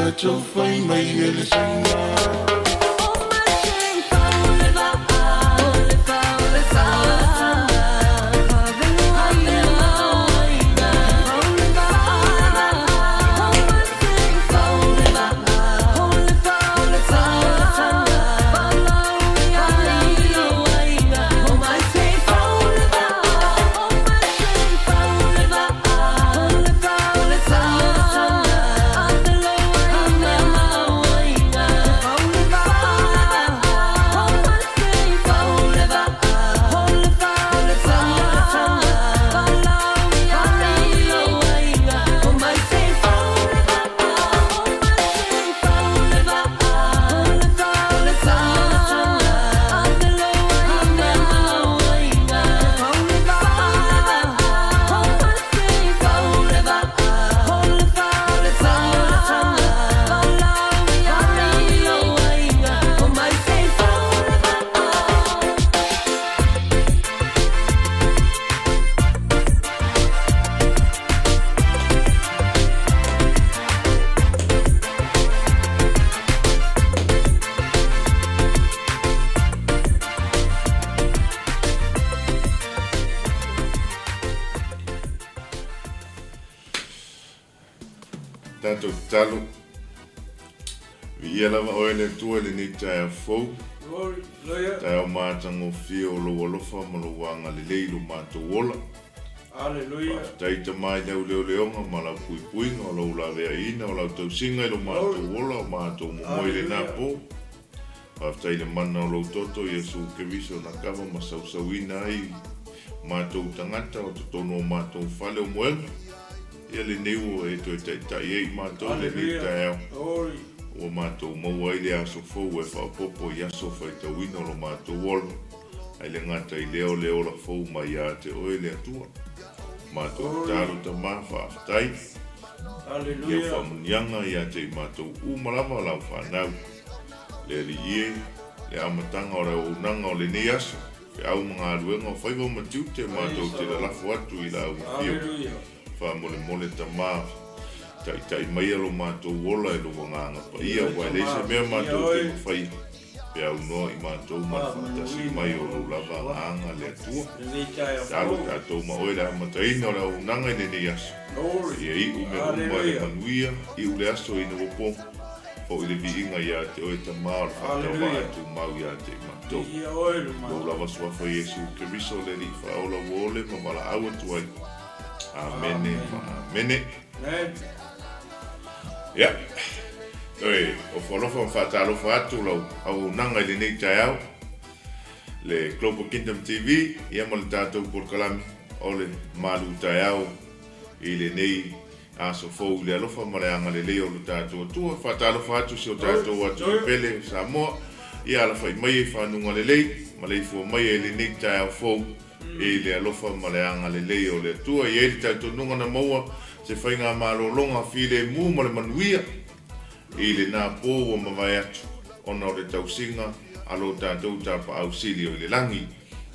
Tatou fai mai e le Saina. Tatou tatalo. Viia lava oe le Atua i lenei taeao fou. Taeao matagofie o lou alofa ma lou agalelei i lo matou ola. Faafetai Tama i lau leoleoga ma lau puipuiga, o lou laveaiina, o lau tausiga i lo matou ola, o matou momoe i lena po. Faafetai i le mana o lou toto Iesu Keriso na kava ma sausauina ai matou tagata o totonu o matou fale o moega. Ia lenei ua e toe taitai ai i matou i lenei taeao. Ua matou maua ai le aso fou e faaopoopo i aso faitauina o lo matou ola. Ae le gata i lea o le ola fou mai ia te oe le Atua. Matou tatalo Tama, faafetai. Ia faamuniaga ia te i matou uma lava lau fanau. Le Alii e, le amataga o le auaunaga o lenei aso, feau ma galuega o faiva ma tiute matou te lalafo atu i lau afio. Faamolemole Tama, taitai maia lo matou ola e lou Agaga Paia, aua e leai se mea matou te mafaia pe aunoa i matou ma le faatasi mai o lou lava Agaga le Atua. Talo tatou ma oe le amataina o le auaunaga i lenei aso. Ia iu mea uma i le manuia, iu le aso ina ua po. Foi le viiga ia te oe Tama o le faatauvaa e tumau ia te i matou. Lou lava Suafa Iesu Keriso le Alii Faaola ua ole ma valaau atu ai. Amene ma amene. Ia, toe ofo alofa ma faatalofa atu lau auaunaga i lenei taeao, le Global Kingdom TV, ia ma le tatou polokalame o le malu taeao i lenei Aso fou i le alofa ma le agalelei o lo tatou Atua. Faatalofa atu si o tatou atunuu pele o Samoa, ia alafai maia i fanuga lelei, maleifua maia i lenei taeao fou i le alofa ma le agalelei o le Atua. E i ai le talitonuga na maua se faigamalologa filemu ma le manuia i lena po ua mavae atu ona o le tausiga a lo tatou Tapaau Sili o i le lagi.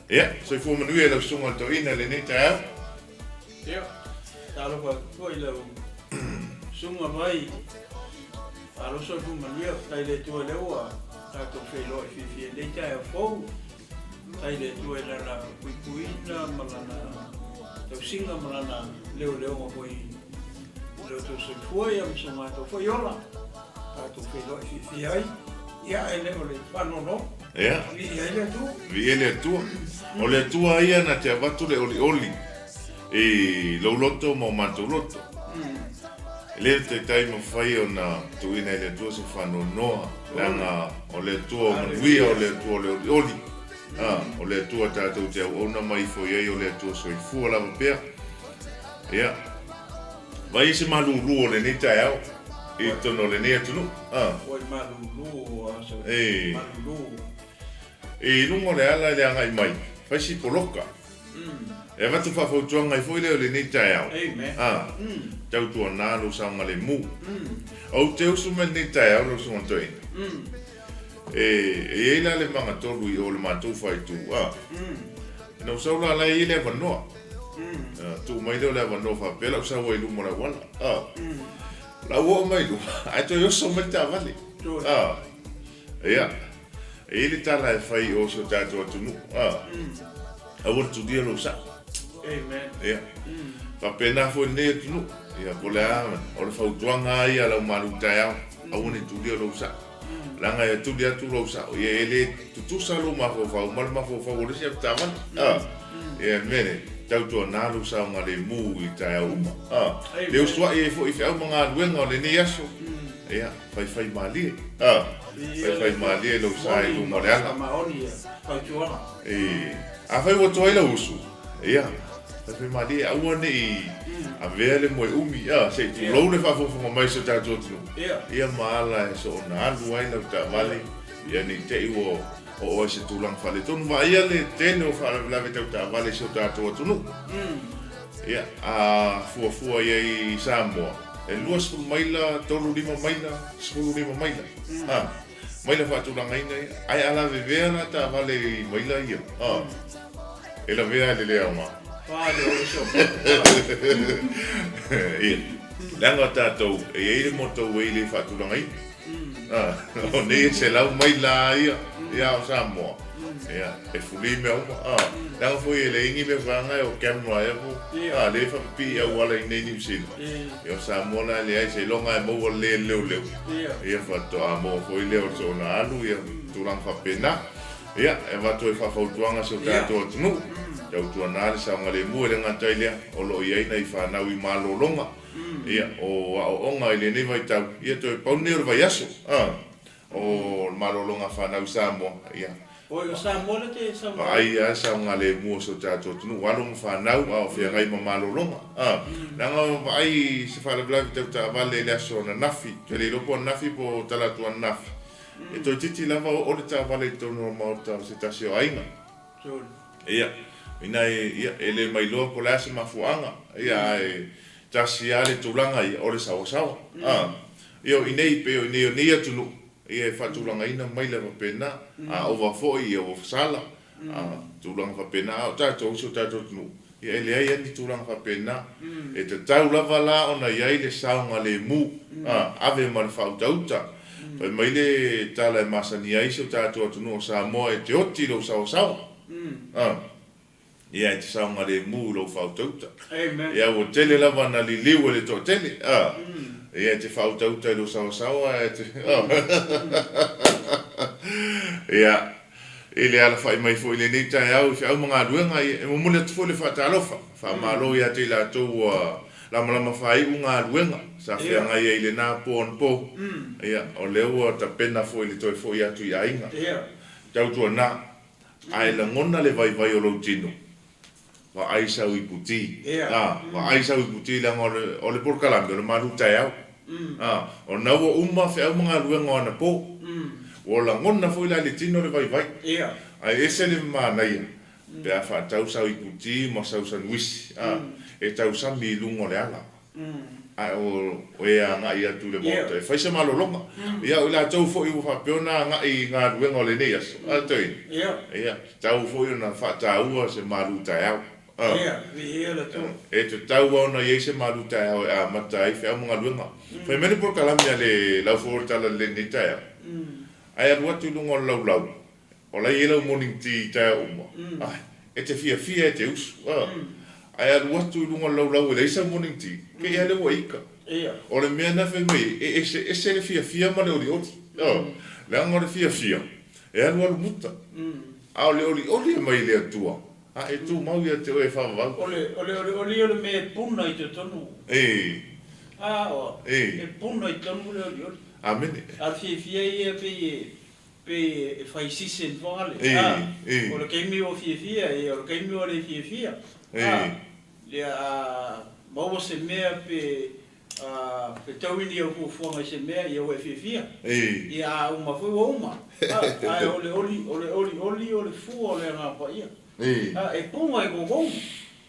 Ia, soifua manuia i lau Susuga i le Toeaina i lenei taeao. Ia, talofa atu foi i lau susuga mai Aloso i Manuia, faafetai i le Atua lea ua tatou feiloai fiafia i lenei taeao fou. Faafetai i le Atua i Lana puipuiga ma Lana tausiga ma Lana leoleoga foi i lo outou soifua ia ma so matou foi ola. Tatou feiloai fiafia ai. Ia, e le o le faanoanoa. Ia. Viia ai le Atua. Viia le Atua. O le Atua ia na te avatu le olioli i lou loto ma o matou loto. E le taitai mafai ona tuuina e le Atua se faanoanoa, leaga o le Atua o manuia, o le Atua o le olioli. O le Atua tatou te auauna mai ifo i ai, o le Atua soifua lava pea. Ia, vai se malulu o lenei taeao i totonu o lenei atunuu. Oi malulu, malulu. I luga o le ala i le agai mai, fai si poloka. E avatu faafautuaga ai foi lea o lenei taeao. A, tautuana lou saogalemu. Ou te usu mai lenei taeao lau Susuga Toeaina. E i ai la le magatolu i o le matou faaitu, a. Ina ua sau la la e i ai le avanoa. Tuu mai lea o le avanoa faapea la ou sau ai i luma o le auala. A. La ua oo mai i luma, ae toe oso mai le taavale. A, ia, e i ai le tala e fai i o si o tatou atunuu, a, aua le tulia lou sao. Amen. Ia, faapena foi i lenei atunuu, ia, po o le a, o le fautuaga lava ia a lau malu taeao, aua ne i tulia lou sao. Leaga e tuli atu lou sao, ia e le tutusa lou mafaufau ma le mafaufau o le isi avetaavale. A, ia, o le mea lea, tautuana lou saogalemu i taeao uma. A, le usuai ai foi i feau ma galuega o lenei aso, ia, faifai malie. A, faifai malie lou sa i luma o le ala. E, afai ua tuai lau usu, ia, faifai malie, aua ne i avea le moe umi, a, se i tulou le faafogafoga mai a si o tatou atunuu, ia ma ala e soona alu ai lau taavale, ia ne i te i ua oo ai se tulaga faaletonu. Vaaia le tele o faalavelave tau taavale i si o tatou atunuu. Ia, a fuafua i ai i Samoa, e 20 maila, 35 maila, 15 maila, a, maila faatulagaina ia. Ae a lavevea la taavale i maila ia, a, e lavea i le le aoga. Ia, leaga tatou, e i ai le motorway le faatulagaina. A, o nei e 100 maila lava ia, ia o Samoa, ia, e fuli mea uma. A, leaga foi e leai ni mea vaega o camera ea po, a, lea e faapipii auala i inei Niu Sila. Ia o Samoa la e leai, seiloga e maua le leoleo, ia faatoa maua foi lea o le soona alu, ia, tulaga faapena. Ia, e avatu ai faafautuaga si o tatou atunuu, tautuana le saogalemu e le gata i lea, o lo o i ai nai fanau i malologa, Ia, o aoaoga i lenei vaitau, ia toe pau lenei o le vaiaso, a, o le malologa a fanau i Samoa, ia. Oi, o Samoa lea te saunoa. Vaai lava le saogalemu o si o tatou atunuu, alo ma fanau, a o feagai ma malologa, a. Leaga vaai i se faalavelave tau taavale i le aso ananafi, ou te le iloa po o ananafi po o talaatu ananafi, e toeitiiti lava oo le taavale i totonu o le maota o se tasi o aiga. Ia, ina ia, e le mailoa po o le a se mafuaaga, ia, ae tasi lava le tulaga ia, o le saoasaoa. A, ia, o i inei, pei o i inei o nei atunuu, ia, e faatulagaina mai lava faapena, a ova foi, ia, ua sala, a, tulaga faapena. A o tatou, si o tatou atunuu, ia, e leai lava ni tulaga faapena. E tatau lava la ona i ai le saogalemu, a, ave ma le faautauta. Fai mai le tala e masani ai si o tatou atunuu o Samoa e te oti i lou saoasaoa. A. Ia e te saogalemu i lou faautauta. Ia ua tele lava na liliu e le toatele. A. Ia e te faautauta i lou saoasaoa e te. Ia i le alafai mai foi i lenei taeao i feau ma galuega, ia e momoli atu foi le faatalofa, faamalo ia te i latou ua Lamalama faaiu galuega sa feagai ai i lena po anapo. Ia, o lea ua tapena foi le toe foi atu i aiga. Tautuana, ae lagona le vaivai o lou tino, vaai sau iputi. A, vaai sau iputi leaga o le, o le polokalame o le malu taeao. A, o lena ua uma feau ma galuega o anapo. Ua lagona foi la i le tino le vaivai. Ae ese le manaia Pe a faatau sau iputi ma sau sanuisi, a, e tausami i luga o le ala, ae o e agai atu i le maota e fai se malologa. Ia, o i latou foi ua faapea ona agai i galuega o lenei aso, a Toeaina, ia, tatau foi ona faataua se malu taeao. A, e tatau lava ona i ai se malu taeao e amata ai feau ma galuega. Fai mai le polokalame a le Lauofo o le Tala Lelei i lenei taeao, ae alu atu i luga o le laulau, O la e i ai lau morning tea i taeao uma, ai, e te fiafia e te usu, a. Ae alu atu i luga o le laulau e leai sau morning tea, kei a lea ua ika. O le mea lena fai mai ai, e eseese le fiafia ma le olioli, a. Leaga o le fiafia, e alualu muta, a o le olioli e mai i le Atua, a e tumau ia te oe e faavavau. O le olioli o le mea e puna i totonu. A, o, e puna i totonu le olioli. Amene. A o le fiafia ia pei e Pei e fai season fale, a, o le taimi ua fiafia, ia, o le taimi ua le fiafia, a, lea a maua se mea pe a fetaui ni au fuafuaga i se mea, ia ua e fiafia, ia a uma foi ua uma, a, ae o le oli, o le olioli o le fua o le Agaga Paia, a, e puna i totonu,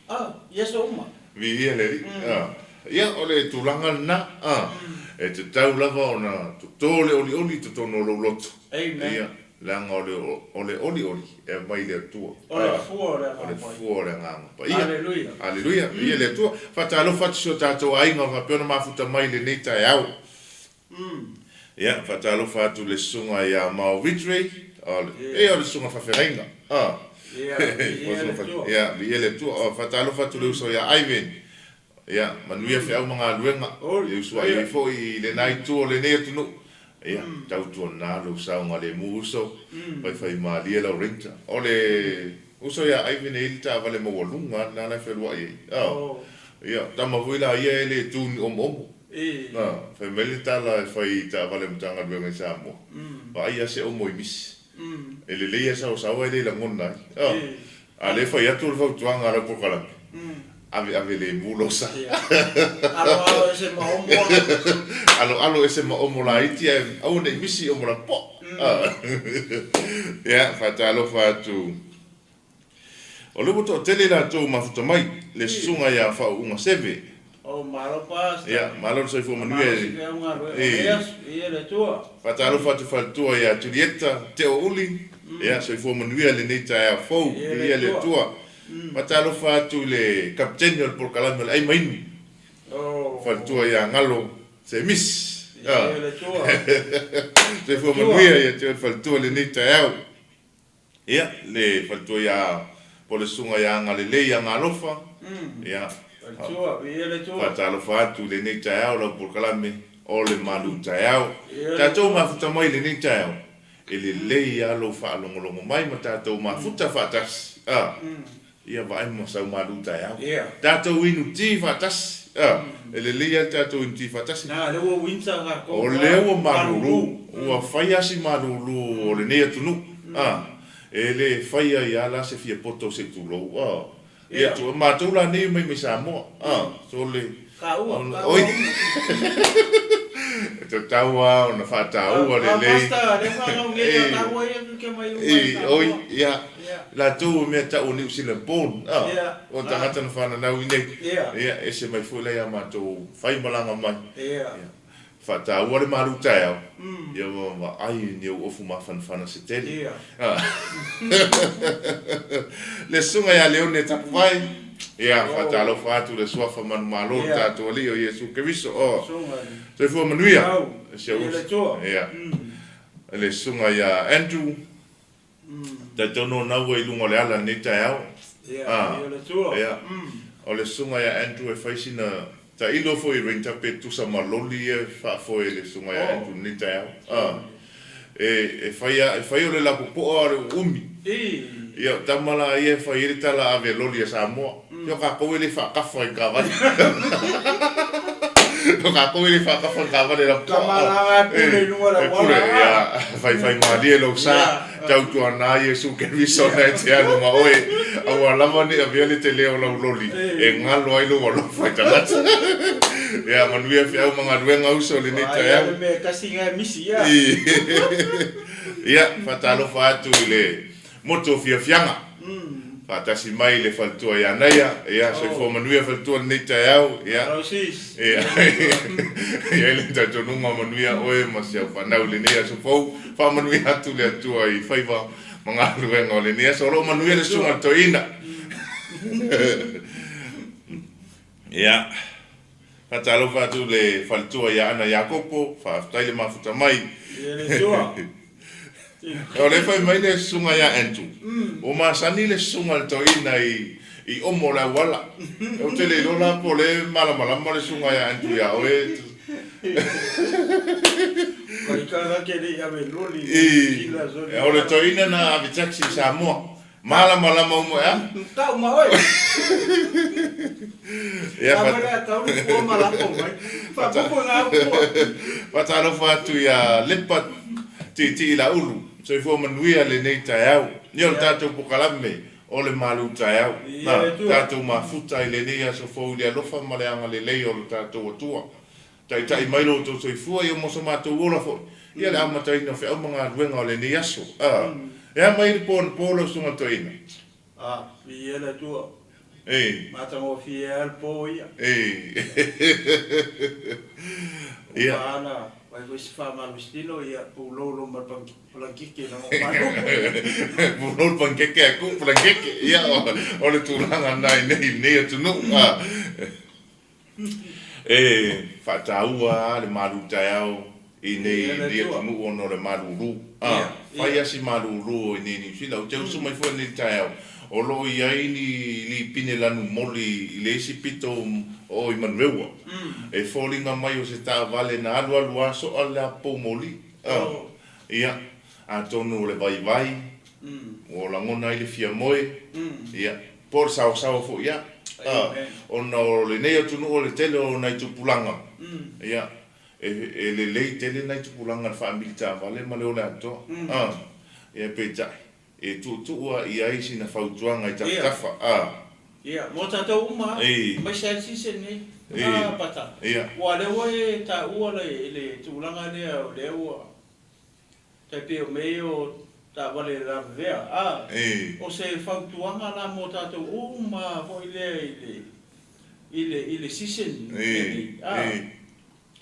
a, i aso uma. Viia le Alii, a, ia o le tulaga lena, a, e tatau lava ona toto le olioli i totonu o lou loto. Amen. Ia. Leaga o le, o le olioli e aumai i le Atua. O le fua o le O le Agaga Paia. fua o le Agaga Paia. Aleluia. Aleluia. Viia le Atua. Faatalofa atu i si o tatou aiga o faapea ona mafuta mai i lenei taeao. Ia, faatalofa atu i le susuga ia Mao Ridgeway, o le, e, o le susuga faafeagaiga. A. Ia, viia le Atua. Ia, viia le Atua. O, faatalofa atu i le uso ia Ivan. Ia, manuia feau ma galuega, e usuai ai foi i lena itu o lenei atunuu. Ia, tautuana lou saogalemu uso, faifaimalie lau ranger. O le uso ia Ivan e i ai le taavale maualuga lava lena la e fealuai ai. Ia, o tama foi la ia e le tu ni omoomo. Fai mai le tala e fai i taavale a Matagaluega i Samoa, vaai lava se omo i misi. E lelei lava saosaoa e le lagona ai. A o lea e fai atu le fautuaga a lau polokalame, ave ave lemu lou sa. Alo alo ese ma omo. Alo alo ese ma omo laiti ae aua ne i misi i omo lapoa. Ia, faatalofa atu. O lea ua toatele i latou mafuta mai, le susuga ia Faauuga Seve. Oh, malo Pastor. Ia, malo le soifua manuia. Malo si feau galuega o le aso. Ia le Atua. Faatalofa atu faletua ia Julieta Teouli. Ia, soifua manuia lenei taeao fou. Viia le Atua. Faatalofa atu i le Kapeteni o le polokalame o le Ai Mainu. Faletua ia Galo Semisi. Viia le Atua. Soifua manuia ia te oe le faletua i lenei taeao. Ia, le faletua ia, po o le susuga ia Agalelei ia Galofa, ia, Faletua, viia le Atua. Faatalofa atu i lenei taeao lau polokalame o le malu taeao. Tatou mafuta mai i lenei taeao, e lelei lava lou faalogologo mai ma tatou mafuta faatasi. A, ia vaai ma sau malu taeao. Tatou inu ti faatasi. A, e lelei lava le tatou inu ti faatasi. Na, lea ua winter tatou. O lea ua malulu, ua fai lava si malulu o lenei atunuu. A, e le fai ai lava la se fiapoto se i tulou. A, ia tu, matou la nei omai mai Samoa. A, sole. Taua, taua. Oi. E tatau lava ona faataua lelei. Pastor, lea whanau nei a taua ia ke mai uma i Samoa. Oi, ia. Latou o mea tau o New Zealand born. O tagata na fananau i nei. Ia, ese mai foi la ia matou faimalaga mai. Ia. Faataua le malu taeao, ia ma vaai i ni ou ofu mafanafana se tele. Ia. Le susuga ia Leone Tapuvae, ia, faatalofa atu le Suafa manumalo o le tatou Alii o Iesu Keriso. O, soifua manuia. Si ou uso. Ia. Le susuga ia Andrew, talitonu o na ua i luga o le ala i lenei taeao. Ia, o le susuga ia Andrew e fai sina tailo foi i Ranger pe tusa ma loli ia e faafoe e le susuga ia Andrew i lenei taeao. E fai e fai o le lapopoa o le uumi. Ia, o tama la ia e fai ai le tala ave loli a Samoa. Ia o kākou e le faakafa i taavale. O kākou e le faakafa i taavale lapopoa. Tama la e pule i luga o le auala. E pule, ia, faifai malie lou sa, tautuana Iesu Keriso na e te alu ma oe, aua lava ne i avea le tele o lau loli e galo ai lou alofa i tagata. Ia, manuia feau ma galuega uso i lenei taeao. Aia le mea e tasi na e misi, ia. Ia, faatalofa atu i le motu o Fiafiaga, faatasi mai le faletua ia Naia, ia, soifua manuia faletua i lenei taeao, ia, ia, i ai le talitonuga manuia oe ma si au fanau i lenei aso fou, faamanuia atu le Atua i faiva ma galuega o lenei aso, o lo o manuia le susuga i le toeaina. Ia, faatalofa atu i le faletua ia Ana Iakopo, faafetai le mafuta mai. Ia le Atua. O lea e fai mai le susuga ia Andrew, ua masani le susuga i le toeaina i omo o le auala. Ou te le iloa la po o lea e malamalama le susuga ia Andrew ia oe. O le toeaina na ave taxi i Samoa. Malamalama uma e a? Tau ma oe. Ia, Tau mai lea, tau le pua ma lafo mai. Faapupu i ngā pua. Faatalofa atu ia Lepa Tiitii Laulu. Soifua manuia lenei taeao. Ia o le tatou polokalame o le malu taeao. Ia le Atua. Tatou mafuta i lenei aso fou i le alofa ma le agalelei o lo tatou Atua. Taitai mai lo outou soifua ia mo so matou ola foi ia le amataina o feau ma galuega o lenei aso. A. E a mai le po anapo lau susuga toeaina? A, viia le Atua. Ei. Matagofie lava le po ia. Ei. Ia. Ua ana. Fai foi se faamalositino, ia pulou lo ma le palangeke leaga o malu. Pulou le pankeke ae tuu palangeke. Ia, o le tulaga lena i lenei atunuu. E faataua lava le malu taeao i nei atunuu ona o le malulu. Fai lava si malulu i nei Niu Sila. Ou te usu mai foi i lenei taeao, o lo o i ai ni lipine lanumoli i le isi pito o i Manueua. E foliga mai o se taavale na alualu lava soa le apou moli. Ia, atonu o le vaivai, ua lagona ai le fia moe, ia, po o le saosaoa foi lava. Ona o lenei atunuu o le tele o nai tupulaga, ia, E lelei tele nai tupulaga i le faamili taavale ma le ola atoa. A. Ia peitai, e tuutuu lava i ai sina fautuaga i tafatafa. A. Ia, mo tatou uma lava, aemaise lava le season nei. A, Pata, aua o lea ua e taua le tulaga lea o lea ua tai pei o mea ia o taavale lavevea. A, o se fautuaga la mo tatou uma lava foi lea i le season lenei. A.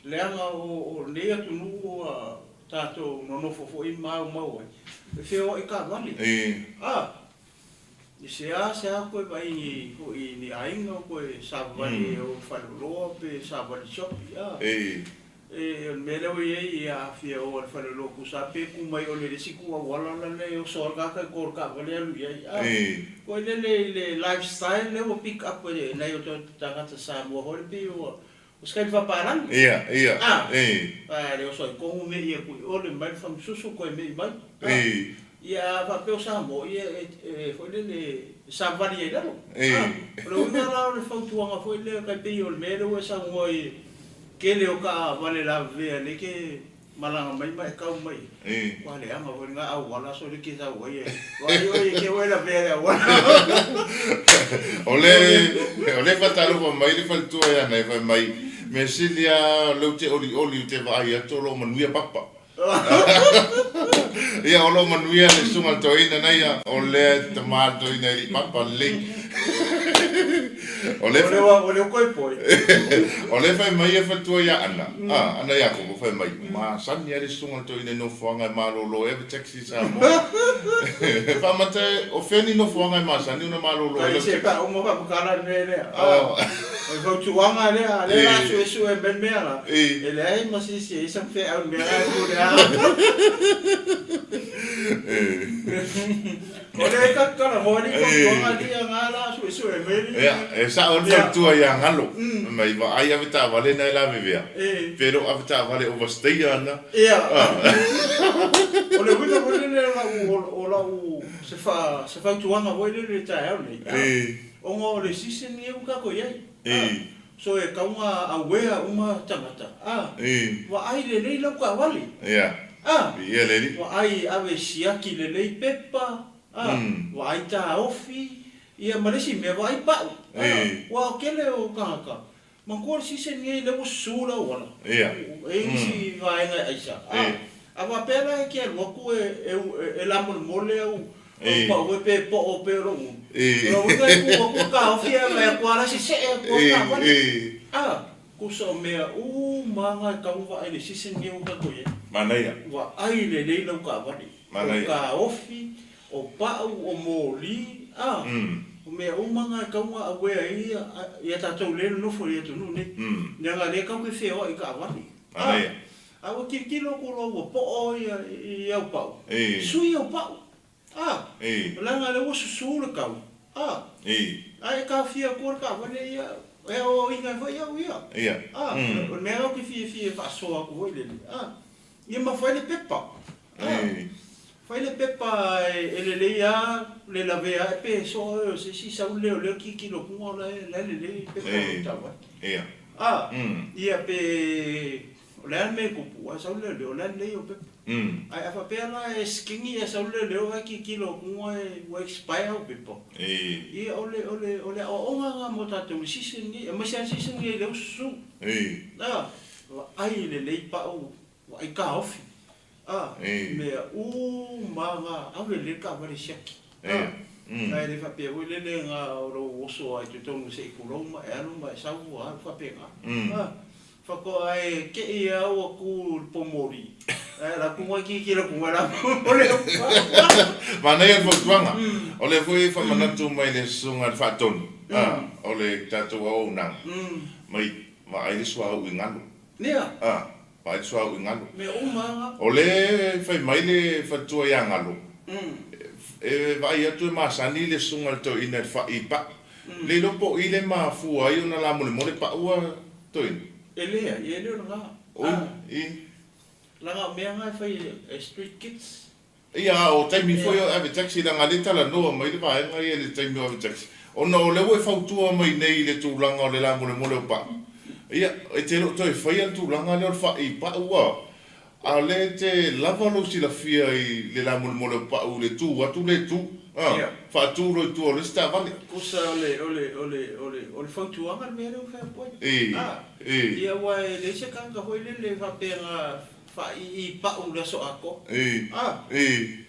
Leaga o lenei atunuu ua tatou nonofo foi ma aumau ai, e feoai taavale. A! I seasea koe vaai ni foi ni aiga o koe savavali e o i faleoloa pe savavali shopping. A! E o le mea lea ua i ai, ia a fia o i le faleoloa tusa lava pe tu mai ole i le isi itu auala la lea e oso ai le tagata e to i le taavale alu i ai. A! Koe lele i le lifestyle lea ua pick up e nai o tatou tagata Samoa foi lea pei ua O se taimi faapalagi. Ia, ia, A! E. A le oso ai tonu mei atu i o le mai le famususu toe mei mai. A! E. Ia a faapea o Samoa, ia e, e foi lele e savavali ai i lalo. E. A! O le uiga la o le fautuaga foi lea tai pei o le mea lea ua e saunoa ai i le tele o taavale lavevea lea e te malaga mai ma e tau mai, ua leaga foi lena auala so le ke sau ai e vaai oe e te oe lavea le auala. O le o le faatalofa mai le faletua ia Nai fai mai, mea sili lava o lea ou te olioli ou te vaai atu o lo o manuia papa. Ia o lo o manuia le susuga i le toeaina na ia, o lea tama le toeaina e le i papa lelei. O le O lea ua toe poi. O lea fai mai e faletua ia Ana, a, Ana Iakopo fai mai, masani lava le susuga i le toeaina i nofoaga e malolo ai ave taxi i Samoa. Faamata o fea ni nofoaga e masani ona malolo ai lau taxi? Se faauma faamatala le mea lea. O le fautuaga lea, lea o le a suesue mai le mea la, e leai ma se isi e i ai sana feau i le mea la e pule lava. O lea e talanoa alii fautuaga alii aga la suesue mai alii. Ia, e sao le faletua ia Galo, fai mai, vaai ave taavale na e lavevea, pe le o ave taavale overstayer ana. Ia, o le uiga foi lele o lau, o lau, se fa, se fautuaga foi lele i le taeao lenei, ona o le season lenei ua tatou i ai, so e tatau ona aware uma tagata, vaai lelei lau taavale. Ia, viia le Alii. Vaai ave siaki lelei pepa, vaai taofi, ia ma le isi mea vaai pau. Aua o tele o tagata, manatua le season lenei lea ua susu le auala, e i ai nisi vaega e aisa, a faapea la e te alu atu e lamolemole au pau foi pe poo pe o lou nuu, o lona uiga e tu atu e taofi ae vaai atu lava la e sesee atu lava le taavale. Tusa o mea uma lava na e tatau ona vaai le season lenei ua tatou i ai. Manaia. Vaai lelei lau taavale. Manaia. O taofi, o pau, o moli, a, o mea uma na e tatau ona aware ai ia tatou lea e nonofo i le atunuu nei. Leaga o lea tatou te feoai i taavale. Manaia. A ua tilotilo atu loa ua poo i au pau, sui au pau. A, leaga o lea ua susu le tau, a, ae e taofia atua le taavale ia, e aoaoina ai foi au ia. A, o le mea lea ou te fiafia e faasoa atu foi lele, a, ia ma fai le pepa, a, fai le pepa e lelei lava le lavea ae pe soa oe o se isi sau le leoleo tilotilo atu o la e lelei le pepa o le taavale. A, ia pe o le a le mea e tupu, ae sau le leoleo o la e lelei au pepa. Ae a faapea la e skinny e sau le leoleo ae tilotilo atu ua expire au pepa, ia o le o le o le aoaoga lena mo tatou i le season lenei, aemaise lava le season lenei lea ua susu. A, vaai lelei pau, vaai taofi, a, mea uma lava na, ave lelei le taavale e siaki. A, ae le faapea foi lele na o lou oso lava i totonu se i tulou ma e alu ma e sau ua alu faapena. A. Faatoa e tei a ua tu i le pomoli, ae ala atu mai tilotilo atu mai la o le Manaia le fautuaga. O lea foi e faamanatu mai le Susuga i le Faatonu, o le tatou auaunaga, mai vaai le suauu i galu. Vaai le suauu i galu. Mea uma lava na. O lea e fai mai le faletua ia Galo, e vaai atu e masani le Susuga i le Toeaina i le fai i pau. Le iloa po o i le mafua ai ona lamolemole pau a Toeaina. E leai, e le o lena. Oi, i. Leaga o mea na e fai e street kids. Ia, a o taimi foi o ave taxi, leaga lea e talanoa mai le vaega ia i le taimi o ave taxi, ona o lea ua e fautua mai nei i le tulaga o le lamolemole o pau. Ia, e te le o toe faia le tulaga lea o le fai pau a, a o lea e te lava lou silafia i le lamolemole o pau i le tu atu le tu, a, faatu loa i tua o le isi taavale. Tusa o le, o le, o le, o le, o le fautuaga le mea lea ua fai atu ai. A, ia, aua e leai se tagata foi lele faapea na faaiii pau i le aso atoa. A, e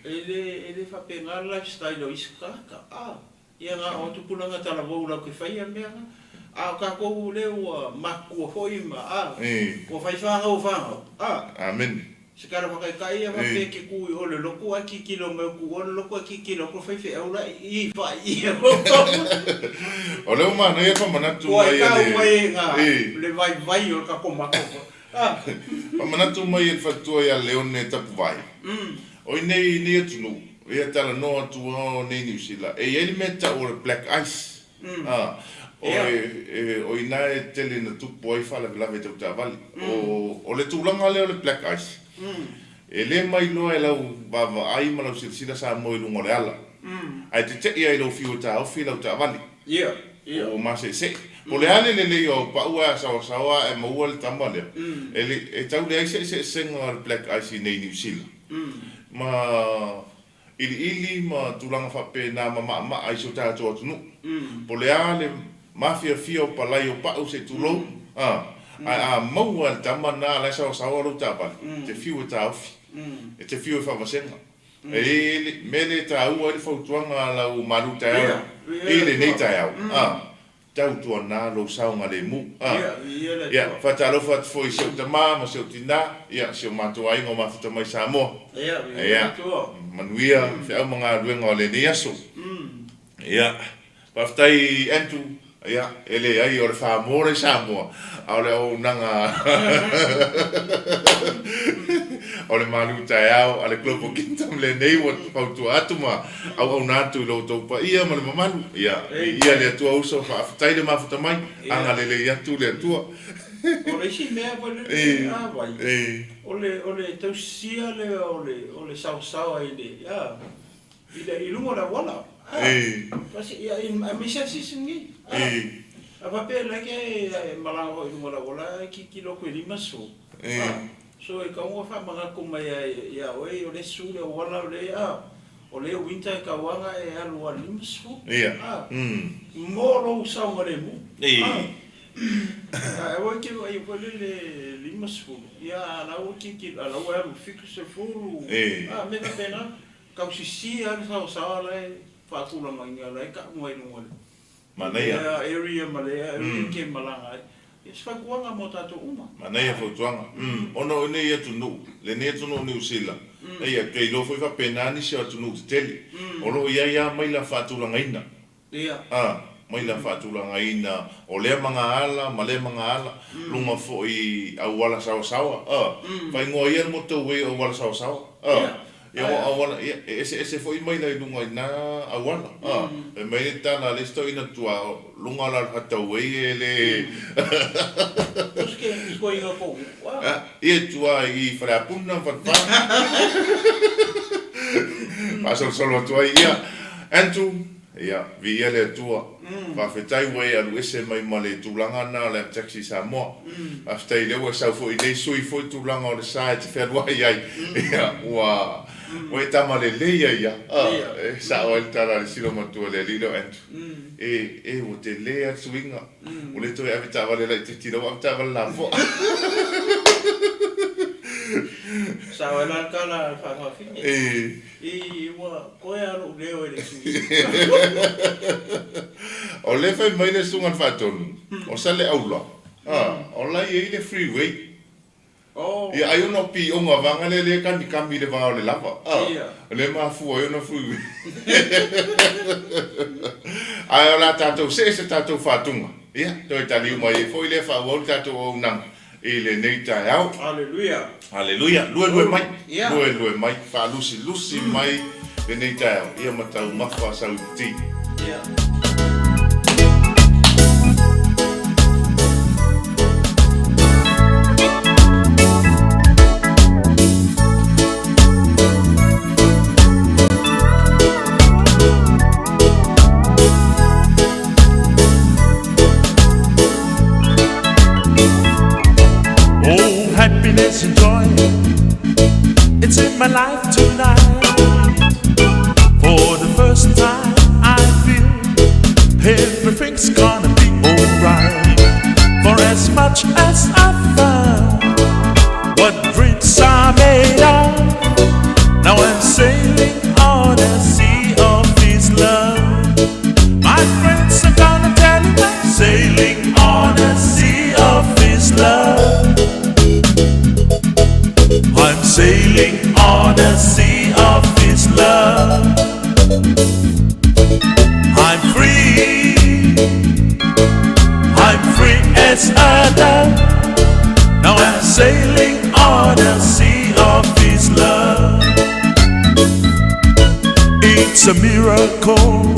le, e le faapena le lifestyle o isi tagata. A, ia na o tupulaga talavou latou te faia mea na. A o tatou lea ua matutua foi ma, a, ua fai fanau o fanau. A, Amene. Se tala faataitai ia faapea e te tu i o le lotu ae tilotilo mai o tu o le lotu ae tilotilo atu le faifeau la i faaiii O lea ua manaia le faamanatu mai a le. Ua e tau mai e le vaivai o le tatou matou. Faamanatu mai e le faletua ia Leone Tapuvae, o i nei i nei atunuu, ia talanoa atu o nei Niu Sila, e i ai le mea e tau o le black ice. O i ina e tele ina tupu ai faalavelave tau taavale. O le tulaga lea o le black ice, e le mailoa e lau vaavaai ma lau silasila Samoa i luga o le ala, ae tete'i lava i lou fiu e taofi lau taavale. Ua maseesee. Po o le a le lelei o au pau ae a saoasaoa ae maua le tama lea, e tau leai se eseesega o le black ice i nei i Niu Sila ma iliili ma tulaga faapena ma maamaa i si o tatou atunuu. Po o le a le mafiafia o palai o pau se i tulou, a, ae a maua e le tama lena a la e saoasaoa lou taavale, e te fiu e taofi, e te fiu e faavasega. E i ai le mea lea e taua ai le fautuaga a lau malu taeao i lenei taeao, a, Tautuana lou saogalemu. A. Ia, faatalofa atu foi i si ou tama ma si ou tina, ia, si o matou aiga o mafuta mai Samoa. Ia, manuia feau ma galuega o lenei aso. Ia, faafetai Andrew, ia, e leai o le Samoa le Samoa, a o le auaunaga o le malu taeao a le Global Kingdom lenei ua fautua atu ma auauna atu i lo outou paia ma le mamalu. Ia, viia le Atua uso, faafetai le mafuta mai, agalelei atu le Atua. O le isi mea foi lele a Vai, o le o le tausisia lea o le o le saosaoa i le a i le i luga o le auala. Ia aemaise lava le season nei. A faapea like e malaga foi i luga o le auala ae tilotilo atu e 50. So e tatau ona faamanatu mai ia oe o lea e susu le auala o lea o lea winter e tatau lava ona e alu a 50. Mo lou saogalemu. Ae aua e te vaai foi lele 50, ia a la ua tilotilo a la ua e alu 70, a mea faapena. Tausisia lava le saosaoa la e faatulagaina la e tau mai luga o Manaia. lea area ma lea area e te malaga ai. Ia se fautuaga mo tatou uma. Manaia fautuaga. Ona o nei atunuu, lenei atunuu o Niu Sila, eia, ou te iloa foi faapena nisi o atunuu tetele, o lo o i ai lava maila faatulagaina. A, maila faatulagaina o lea magaala ma lea magaala, luga foi i auala saoasaoa, a, faaigoa ia le motorway o auala saoasaoa, a, ia o auala, ia, e eseese foi maila i luga i na auala, a, fai mai le tala a le isi toeaina tua, o luga o le highway e le, ia i tua i Faleapuna ma Falefa, faasolosolo atu ai, ia, Andrew, Ia, viia le Atua. Faafetai ua e alu ese mai ma le tulaga lena o le Taxi Samoa. Faafetai lea ua e sau foi i nei sui foi tulaga o le sa e te fealuai ai. Ia, ua ua e tama lelei ai ia. E sao ai le tala a le silo matua i le alii lea o Andrew. E, e, ua tele lava le suiga. Ua le toe ave taavale laitiiti, la ua ave taavale lapoa. Sao ai la le tala a le faafafine. I ua toe a lou leo e le sui. O lea fai mai le Susuga i le Faatonu, o Saleaula, O la e i ai le freeway. Ia, ai ona o pioga vaega lea lea e kamikami i le va o le lava. O lea e mafua ai ona freeway. Ae o le a tatou see se tatou faatuga, ia, toe taliu mai ai foi lea e faaauau le tatou auaunaga i lenei taeao. Aleluia! Aleluia! Luelue mai, luelue mai, faalusilusi mai lenei taeao, ia ma taumafa sau iputi. Ia. Oh, happiness and joy, it's in my life tonight. For the first time, I feel everything's gonna be alright. For as much as I found what dreams are made of, now I'm sailing on a sea of His love. My friends are gonna tell you I'm sailing on a sea of His love. I'm sailing on a sea of His love. I'm free. I'm free as a dove. Now I'm sailing on a sea of His love. It's a miracle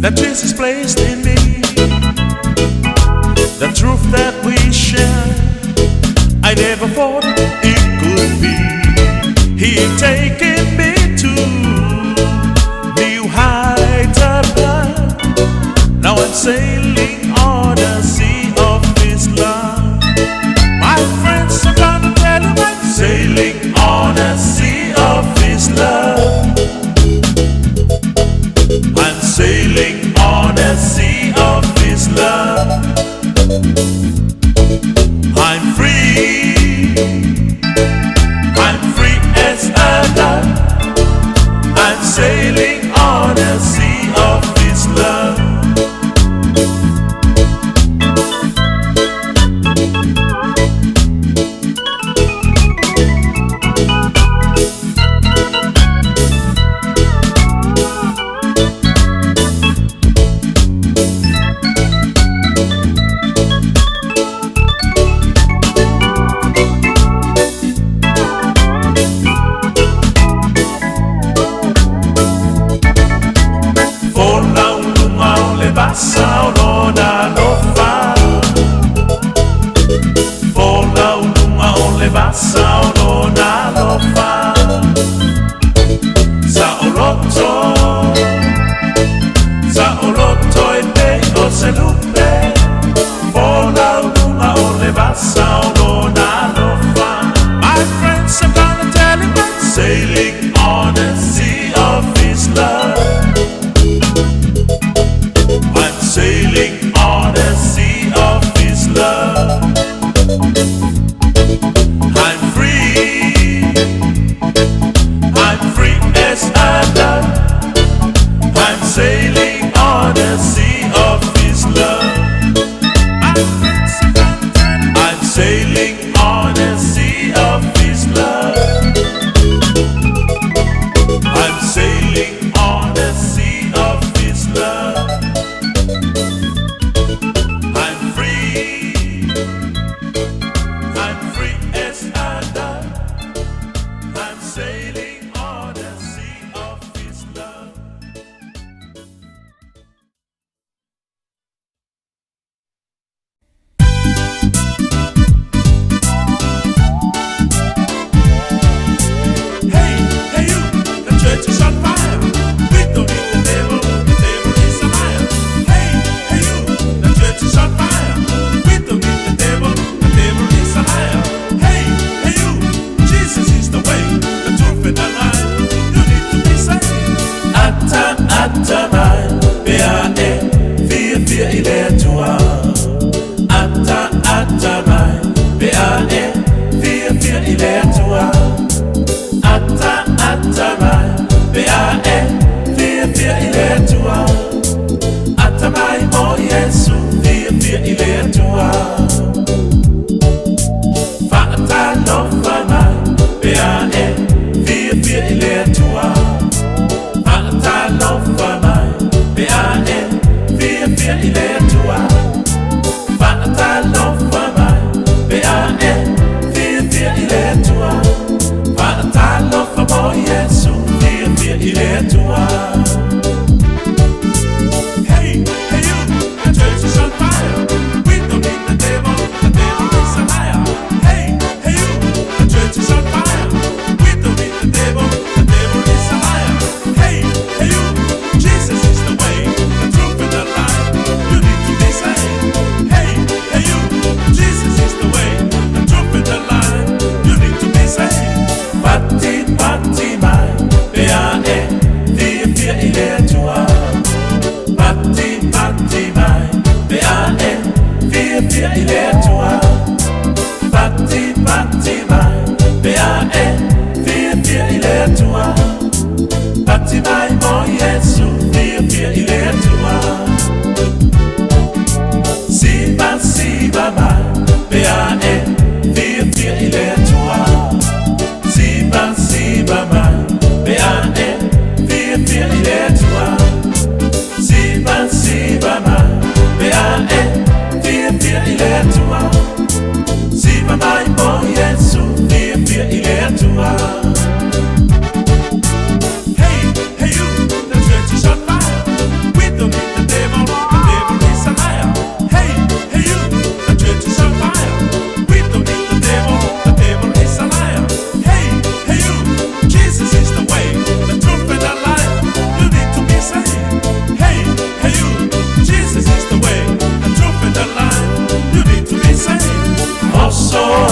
that Jesus placed in me. The truth that we share, I never thought it could be. He taken me to new heights above. Now I'm sailing on the sea of His love. My friends are gonna tell you I'm sailing on the sea of His love. I'm sailing on the sea of His love. I'm free. I'm free as a dove. I'm sailing on the sea of His love. Folau i luga o le vasa o lona alofa. Folau i luga o le vasa o lona alofa. Saoloto, saoloto e pei o se lupe. Folau i luga o le vasa o lona alofa. My friends are gonna tell him I'm sailing on the sea of His love. I'm sailing on the sea of His love. I'm free. I'm free as a dove. I'm sailing on the sea of His love. I'm sailing on the sea of His love. I'm sailing on the sea of His love. I'm free. I'm free as a dove. I'm sailing on the sea of His love.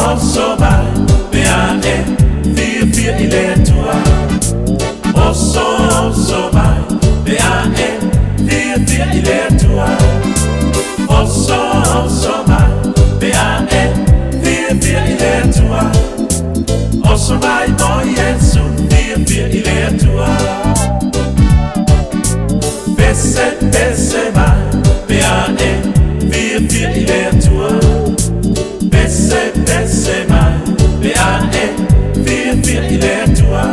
Oso mai pe a e fiafia i le Atua. Oso, oso mai pe a e fiafia i le Atua. Oso, oso mai pe a e fiafia i le Atua. Oso mai mo Iesu fiafia i le Atua. Pese, pese mai pe a e fiafia i le Atua. Pese, pese mai pe a e fiafia i le Atua.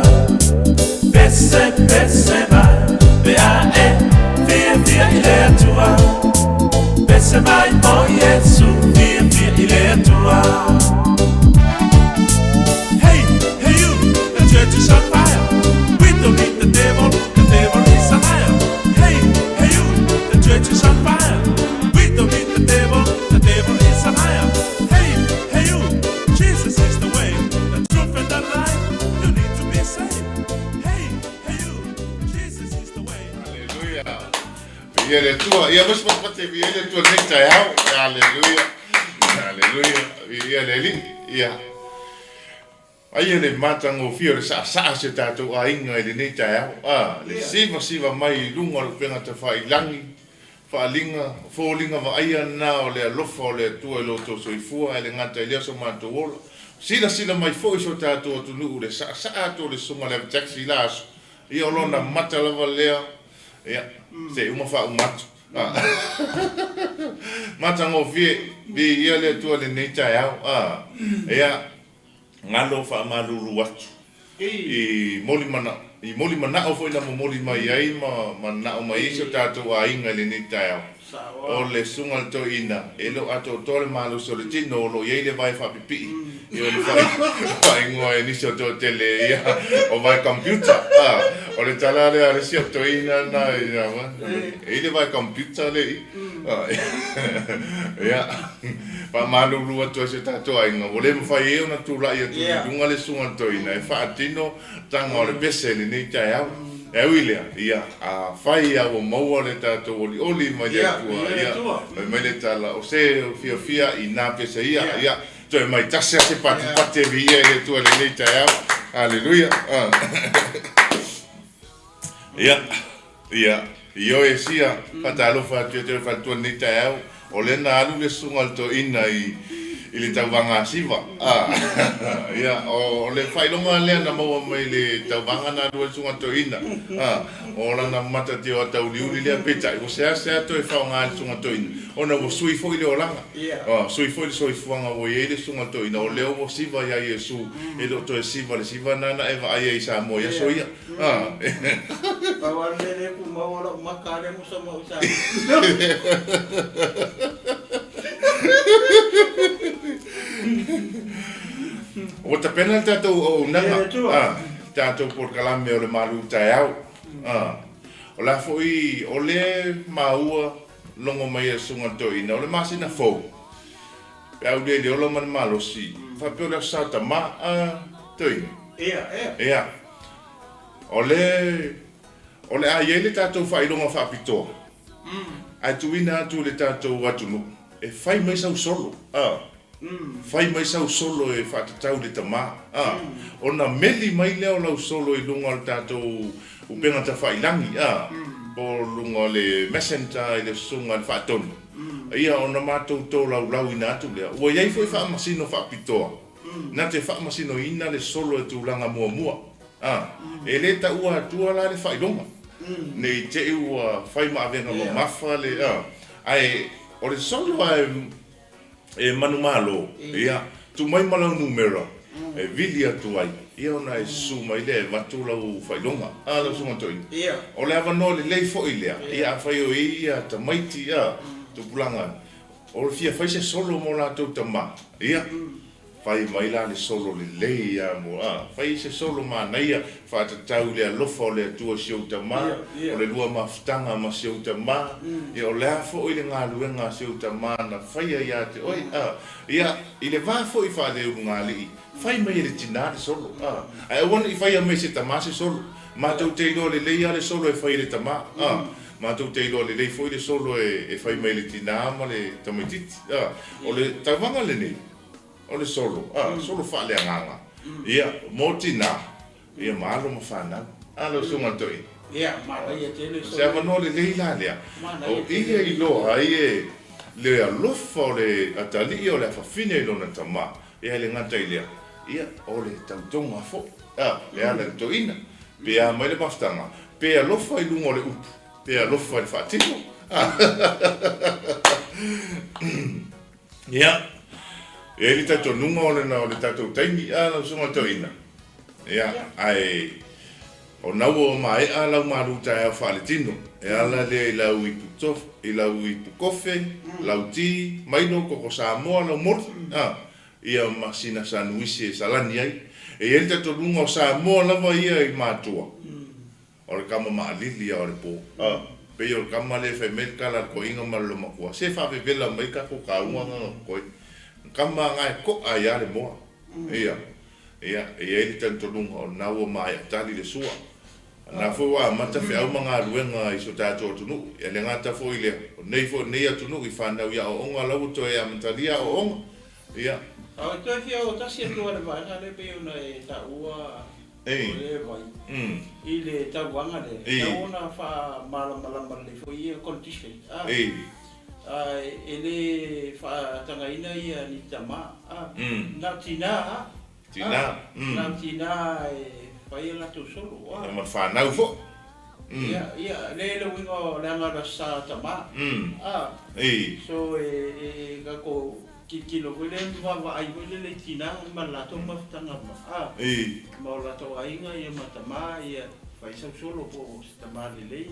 Pese, pese mai pe a e fiafia i le Atua. Pese mai mo Iesu fiafia i le Atua. Hey, hey you, the church is on fire. We don't need the devil, the devil is a liar. Hey, hey you, the church is on fire. We don't need the devil, the devil is a liar. Hey, hey you, Jesus is the way, the truth and the life. You need to be saved. Hey, hey you, Jesus is the way. Aleluia. Viia le Atua. Ia musi patipati viia le Atua lenei taeao. Aleluia. Aleluia. Viia le Alii. Ia. Aia le matagofie o le saasaa o si o tatou aiga i lenei taeao. A, le sivasiva mai i luga o le upega tafailangi, faaaliga, foliga vaaia lena o le alofa o le Atua i lo outou soifua, ae le gata i lea o so matou ola. Silasila mai foi si o tatou atunuu i le saasaa atu o le Susuga i le Ave Taxi i la aso. Ia o lona mata lava lea, ia, se i uma faauma atu. Matagofie, viia le Atua i lenei taeao. A, ia, galo faamalulu atu i moli manao, i moli manao foi na momoli mai ai ma manao mai ai si o tatou aiga i lenei taeao. O le Susuga i le Toeaina, e le o atoatoa le malosi o le tino o lo o i ai le vae faapipii i ona faaigoa e nisi o toatele ia, o vae computer. O le tala lea a le isi o toeaina na, e i ai le vae computer lea i i. Ia, faamalulu atu ai si o tatou aiga, ua le mafai ai ona tulai atu i luga le Susuga i le Toeaina e faatino taga o le pese i lenei taeao. E ui i lea, ia, afai lava ua maua le tatou olioli mai le Atua, ia, fai mai le tala, o se fiafia i nā pese ia, ia, toe mai tasi lava se patipati e viia i le Atua i lenei taeao. Aleluia. Ia, ia, ioe sia, faatalofa atu ia te oe faletua i lenei taeao. O lea na alu le susuga a le toeaina i i le tauvaga siva. Ia, o le faailoga lea na maua mai le tauvaga na alu ai le susuga a le toeaina. O lana matatia o tauliuli lea, peitai ua seasea toe faaaoga e le susuga a le toeaina, ona ua sui foi le olaga, sui foi le soifuaga ua i ai le susuga a le toeaina, o lea ua siva ia Iesu, e le o toe siva le siva lena na e vaai ai i Samoa i aso ia. Pau lava le mea lea e tumau o lau maka lea musa mau i Samoa. Ua tapena le tatou auaunaga, tatou polokalame o le malu taeao. O la foi, o lea maua logo mai e le Susuga i le Toeaina, o le masina fou, pe a ulia i le ola ma le malosi, faapea o le Aso Sa Tama, a, Toeaina? Ia. O le, o le a i ai le tatou faailoga faapitoa, ae tuuina atu i le tatou atunuu e fai mai sau solo, a, fai mai sau solo e faatatau i le tama, a, ona meli mai lea o lau solo i luga o le tatou upega tafailangi, a, po o luga o le messenger i le susuga i le faatonu, ia ona matou tolaulaauina atu lea. Ua i ai foi faamasino faapitoa na te faamasinoina le solo e tulaga muamua. A, e le taua atua la le faailoga, ne i te i ua fai ma avega mamafa le, a, ae o le solo lava e manumalo, ia, tuu mai ma lau numera e vili atu ai, ia ona e susu mai lea e avatu lau faailoga, a, lau Susuga Toeaina. O le avanoa lelei foi lea, ia, afai o i ai ia tamaiti, a, tupulaga, o le fia fai se solo mo latou tama, ia, Fai mai la le solo lelei a mo a fai se solo manaia faatatau i le alofa o le Atua i si ou tama, o le lua mafutaga ma si ou tama, ia o le a foi le galuega a si ou tama na faia ia te oe a ia i le va foi faaleulugalii fai mai e le tina le solo a ae aua ne i faia mai e se tama se solo matou te iloa lelei a le solo e fai e le tama a matou te iloa lelei foi le solo e fai mai e le tina ma le tamaititi a o le tauvaga lenei. O le solo, a, solo faaleagaga, ia, mo tinā, ia, ma alo ma fanau. A lau Susuga i le Toeaina. Ia, manaia tele O se avanoa lelei la lea, o ia i iloa ai e le alofa o le atalii o le afafine i lona tama, ia e le gata i lea, ia, o le tautoga foi, a, e ala i le toeaina. Pe a mai le mafutaga, pe alofa i luga o le upu, pe alofa i le faatino. Ia, e i ai le talitonuga o lena o le tatou taimi, a lau Susuga i le Toeaina. Ia, ae o na ua maea lau malu taeao faaletino, e ala lea i lau ipu i lau ipu kofe, lau ti, mailo, koko Samoa, lau moli, a, ia ma sina sanuisi e salani ai. E i ai le talitonuga o Samoa lava ia i matua. O le kama maalili a o le po. A, pei o le kama lea e fai mai le tala a le toeaina ma le loomatua, se faavevela mai tatou kauga na na totoe. Kama na e to'a ai a le moa. Ia, ia, e i ai le talitonuga o lena ua maea tali le sua. O lena foi ua amata feau ma galuega i si o tatou atunuu. Ia le gata foi i lea, o nei foi lenei atunuu i fanau i aoaoga la ua toe amatalia aoaoga. Ia. A o toe fia o tasi atu a le vaega lea pei ona e taua o lea vai i le tauvaga lea, e tatau ona faamalamalama lelei foi ia condition a, e le faatagaina ia ni tama a, na o tina a, na o tina e fai a latou solo a. Ma fanau foi. Ia, ia, lea le uiga o le aga o le Aso Sa tama a, so e tatou Tilotilo foi lea ma vaavaai foi lele i tina ma le latou mafutaga ma a ma o latou aiga ia ma tama ia fai sau solo po o se tama lelei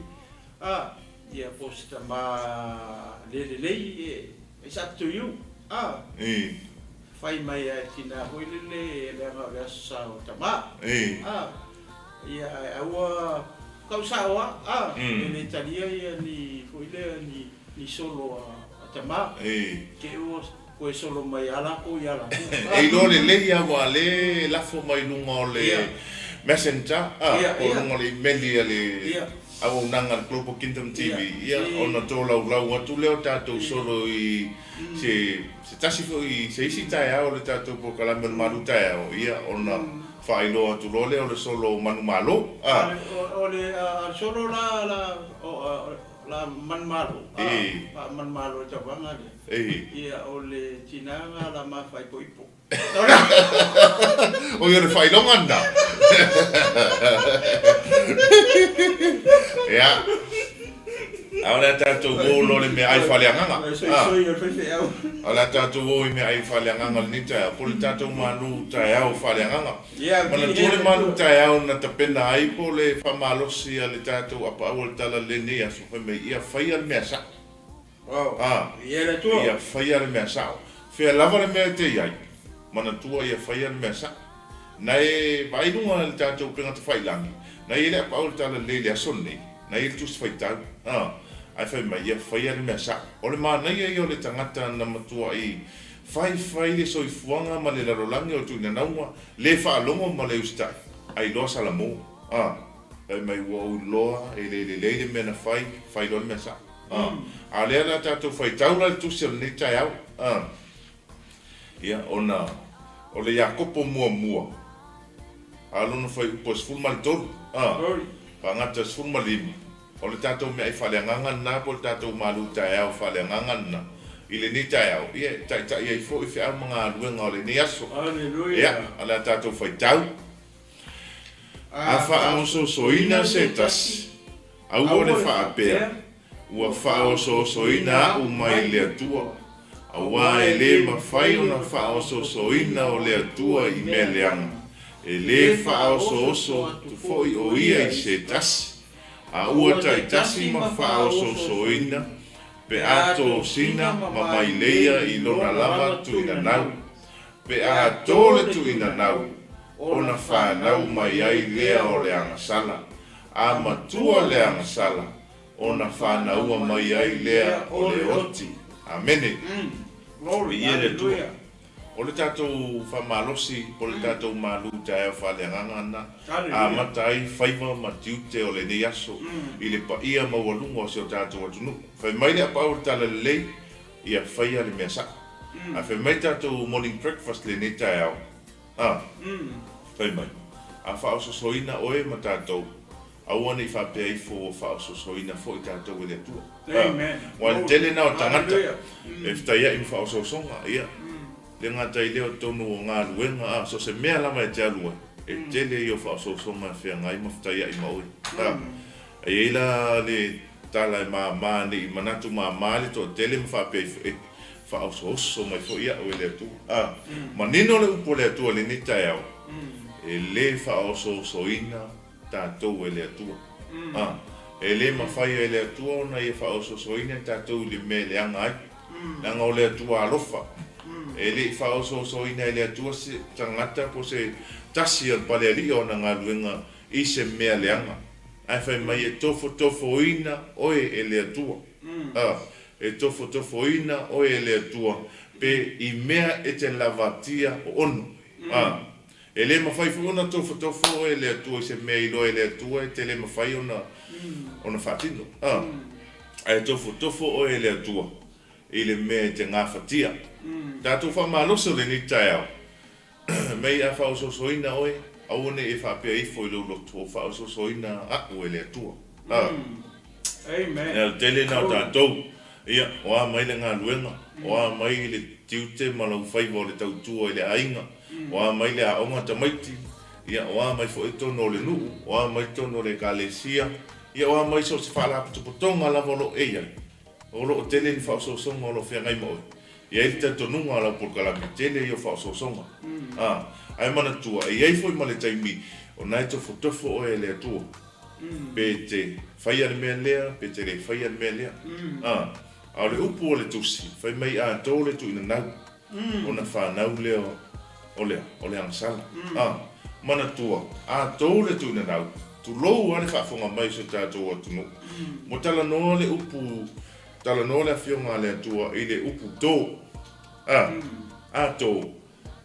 a ia po o se tama le lelei it's up to you a fai mai a e tina foi lele leaga o le aso sa o tama a ia ae aua tau sao a a e le talia ia ni foi lea ni Ni solo a tama. Te ua koe solo mai a lakou ia lakou. E iloa lelei a ua le lafo mai luga o le messenger a po o luga o le imeli a le auaunaga a le Global Kingdom TV ia ona tolaulau atu lea o tatou solo i se se tasi foi se isi taeao o le tatou polokalame o le malu taeao ia ona faailoa atu loa lea o le solo o manumalo a. O le solo la La manumalo, a, a manumalo i tauvaga lea. Ia, o le tina na la ma faaipoipo. O ia o le faailoga lena. Ia. A o le a tatou o loa i le meaai faaleagaga. Soisoi o le faifeau. O le a tatou o i meaai faaleagaga i lenei taeao, po o le tatou malu taeao faaleagaga. Manatua le malu taeao na tapena ai po o le faamalosi a le tatou apaau o le tala lenei aso fai mai ia faia le mea sao. A, ia faia le mea sao. Fea lava le mea e te i ai, manatua ia faia le mea sao. Na e vaai luga i le tatou upega tafailagi, na i ai le apaau o le tala lelei i le aso lenei, na i ai le tusi faitau, a, ae fai mai ia faia le mea sao. O le manaia ia o le tagata na matuai Faifai le soifuaga ma le lalolagi o le tuuinanauga, le faalogo ma le usitai, a iloa Salamo. A. Fai mai ua ou iloa e le lelei le mea na fai, fai loa le mea sao. A. A o lea la tatou faitau la i le tusi o lenei taeao. A. Ia, ona o le Iakopo muamua, a lona fuaiupu e 13, a, faagata e 15. O le tatou meaai faaleagaga lena po o le tatou malu taeao faaleagaga lena i lenei taeao, ia e taitai ai foi feau ma galuega o lenei aso. Ia, o le a tatou faitau. A faaosoosoina se tasi, aua le faapea, Ua faaosoosoina a'u mai le Atua, auā e lē mafai ona faaosoosoina o le Atua i mea leaga, e lē faaosooso atu foi o Ia i se tasi. A ua taitasi ma faaosoosoina pe a tosina ma maileia i lona lava tuinanau, pe a to le tuinanau, ona fanau mai ai lea o le agasala, a matua le agasala, ona fanaua mai ai lea o le oti. Amene. Viia le Atua. O le tatou faamalosi po o le tatou malu taeao faaleagaga lena, amata ai faiva ma tiute o lenei aso i le paia maualuga o si o tatou atunuu. Fai mai le apaau o le Talalelei, ia faia le mea sao. Ae fai mai tatou morning breakfast lenei taeao, a, fai mai, a faaosoosoina oe ma tatou, aua ne i faapea ifo ua faaosoosoina foi tatou e le Atua. A, aua o le tele lena o tagata e fetaiai ma faaosoosoga, ia, le gata i lea o totonu o galuega, a, so o se mea lava e te alu ai, e tele ia o faaosoosoga e feagai ma fetaiai ma oe. A, e i ai la le tala e mama ne i manatu mama le toatele ma faapea ifo, e faaosooso mai foi au e le Atua. A, manino le upu a le Atua i lenei taeao, e le faaosoosoina tatou e le Atua. A, e le mafai e le Atua ona Ia faaosoosoina i tatou i le mea e leaga ai, leaga o le Atua alofa. E le i faaosoosoina e le Atua se tagata po o se tasi o le palealii o ana galuega i se mea leaga, ae fai mai e tofotofoina oe e le Atua. A, e tofotofoina oe e le Atua pe i mea e te lavatia o ono. A, e le mafai foi ona tofotofo oe e le Atua i se mea e iloa e le Atua e te le mafai ona ona faatino. A, ae tofotofo oe e le Atua i le mea e te gafatia. Tatou faamalosi o lenei taeao, Mei a faaosoosoina oe, aua ne i e faapea ifo i lou loto, ua faaosoosoina a'u e le Atua. A. Amen. O le tele lena o tatou, ia, o a mai le galuega, o a mai le tiute ma lau faiva o le tautua i le aiga, o a mai le aoga tamaiti, ia, o a mai foi totonu o le nuu, o a mai totonu o le ekalesia, ia, o a mai so o se faalapotopotoga lava o lo o e i ai, o lo o tele ni faaosoosoga o lo o feagai ma oe. E i ai le talitonuga a lau polokalame, tele ia o faaosoosoga. A, ae manatua, e i ai foi ma le taimi o na e tofotofo oe e le Atua, pe te faia le mea lea, pe te le faia le mea lea. A, a o le upu o le Tusi, fai mai a to le tuuinanau, ona fanau lea o le, o le agasala. A, manatua, a to le tuuinanau, tulou lava le faafofoga mai o si o tatou atunuu, ua talanoa le upu Talanoa le Afioga a le Atua i le upu to. A, a to,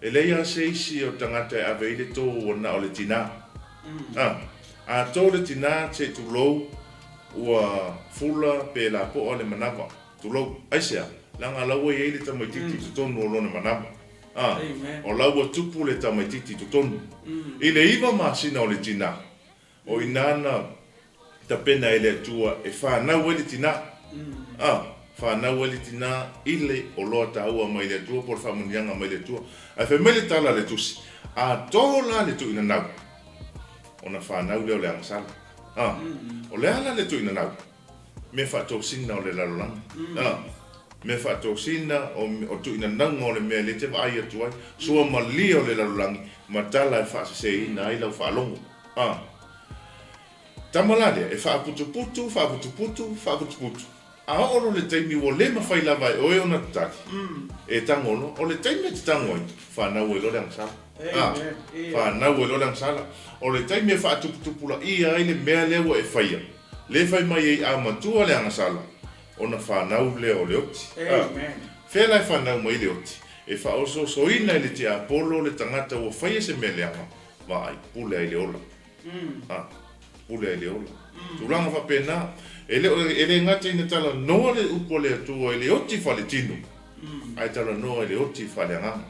e leai lava se isi o tagata e ave ai le to ua na o le tinā. A, a to le tinā se i tulou ua fula pe lapoa le manava. Tulou. Aisea? Leaga la ua i ai le tamaitiiti i totonu o lona manava. A, o la ua tupu le tamaitiiti i totonu. I le iva masina o le tinā, O i ina na tapena e le Atua e fanau ai le tinā. A, fanau ai le tinā i le oloa taua mai le Atua po o le faamanuiaga mai le Atua. Ae fai mai le tala a le Tusi, A tō la le tuuinanau, ona fanau lea o le agasala. A, o le a la le tuuinanau? Mea faatosina o le lalolagi. A, mea faatosina o, o tuuinanauga o le mea lea e te vaai atu ai, suamalie o le lalolagi ma tala e faaseseina ai lau faalogo. A tama la lea, e faaputuputu, faaputuputu, faaputuputu, a oo loa le taimi ua le mafai lava e oe ona tatali, e tago loa. O le taimi e te tago ai, fanau ai loa le agasala. A, fanau ai loa le agasala. O le taimi e faatuputupulaia ai le mea lea ua e faia, le fai mai ai a matua le agasala, ona fanau lea o le oti. A, fea la e fanau mai ai le oti? E faaosoosoina e le tiapolo le tagata ua faia se mea leaga, Vaai, pule ai le ola. A, pule ai le ola. Tulaga faapena, e le o, e le gata ina talanoa le upu a le Atua i le oti faaletino, ae talanoa i le oti faaleagaga.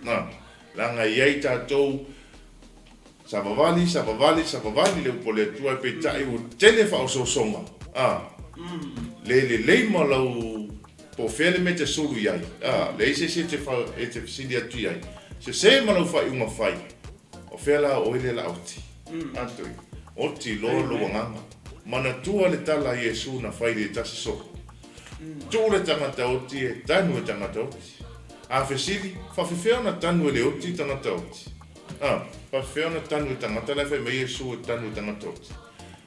A, leaga e i ai tatou savavali, savavali, savavali le upu a le Atua, ae peitai ua tele faaosoosoga, a, le lelei ma lau Po o fea le mea e te sulu i ai? A, leai se isi e te, e te fesili atu i ai. Sese ma lau faaiuga fai. O fea la oe lea la oti? A toi, oti loa lou agaga. Manatua le tala a Iesu na fai i le tasi soo. Tuu le tagata oti e tanu e tagata oti. A fesili, faafefea ona tanu e le oti tagata oti? A, faafefea ona tanu e tagata la e fai mai Iesu e tanu e tagata oti?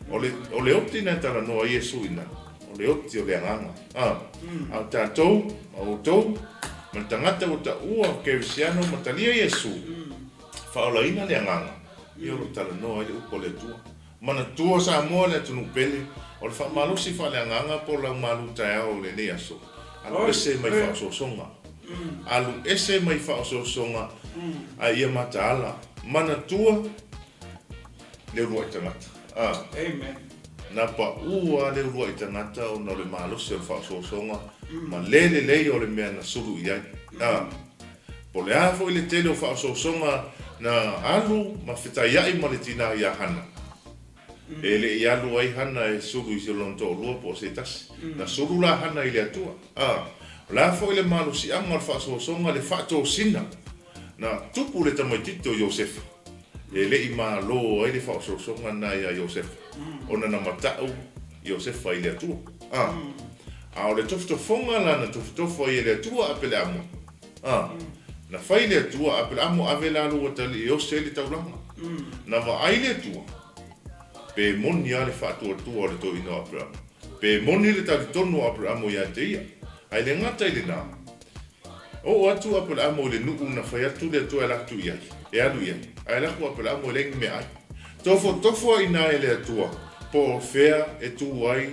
O le, o le oti na e talanoa ai Iesu i ina, o le oti o le agaga. A, a o tatou, ma outou, ma le tagata ua taua kerisiano ma talia Iesu, faaolaina le agaga, ia o lo o talanoa ai le upu a le Atua. Manatua Samoa le atunuu pele, o le faamalosi faaleagaga po o lau malu taeao i lenei aso, alu ese mai faaosoosoga. Alu ese mai faaosoosoga a ia mataala. Manatua le uluai tagata. A. Amen. Na paʻu lava le uluai tagata ona o le malosi o le faaosoosoga. Ma le lelei o le mea na sulu i ai. A, po o le a foi le tele o faaosoosoga na alu ma fetaiai ma le tinā iā Hana, e le i alu ai Hana e sulu i lona toalua po o se tasi. Na sulu la Hana i le Atua. A, o le a foi le malosiaga o le faaosoosoga le faatosina na tupu le tamaitiiti o Iosefa, e le i malo ai le faaosoosoga lena iā Iosefa, ona na mata'u Iosefa i le Atua. A, a o le tofotofoga la na tofotofo ai e le Atua Apeleamo, a, na fai le Atua Apeleamo ave la lou atalii e osi ai le taulaga. Na vaai le Atua, pe moni lava le faatuatua o le toeaina o Apeleamo, pe moni le talitonu o Apeleamo ia te ia. Ae le gata i lena, Oo atu Aperaamo i le nuu na fai atu le Atua e alu atu i ai, e alu i ai, ae alu atu Aperaamo e leai ni meaai. Tofotofo ai ina e le Atua po o fea e tu ai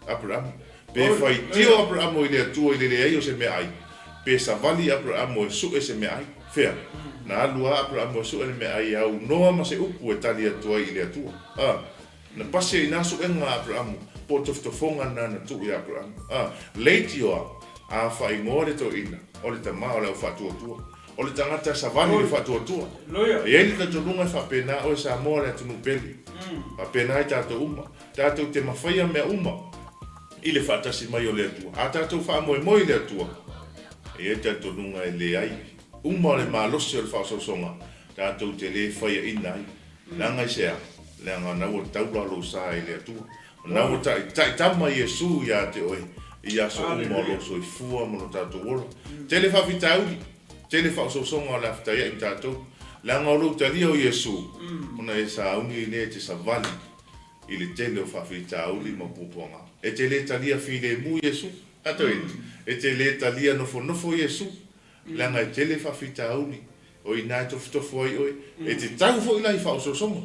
Aperaamo. Pe faitio Aperaamo i le Atua i le leai o se meaai, pe savali Aperaamo e suʻe se meaai. Fea? Na alu lava Aperaamo e suʻe le meaai e aunoa ma se upu e tali atu ai i le Atua. A, na pasi ai ina suʻega a Aperaamo, po o tofotofoga lena na tuu iā Aperaamo. A, leitioa, A faaigoa le toeaina, o le tama o le au faatuatua. O le tagata e savali le faatuatua. E i ai le talitonuga e faapena oe Samoa le atunuu pele. Faapena ai tatou uma. Tatou te mafaia mea uma i le faatasi mai o le Atua. A tatou faamoemoe i le Atua, e i ai le talitonuga e leai uma le malosi o le faaosoosoga tatou te le faiaina ai. Leaga i se a? Leaga na ua taula lou sa i le Atua. Na ua taitama Iesu ia te oe i aso uma o lou soifua ma lo tatou ola. Tele faafitauli, tele faaosoosoga o le a fetaiai ma tatou, leaga o lou talia o Iesu, ona e sauni lea e te savali i le tele o faafitauli ma puapuaga. E te le talia filemu Iesu, a toeaina, e te le talia nofonofo Iesu, leaga e tele faafitauli o i ina e tofotofo ai oe. E te tau foi la i faaosoosoga.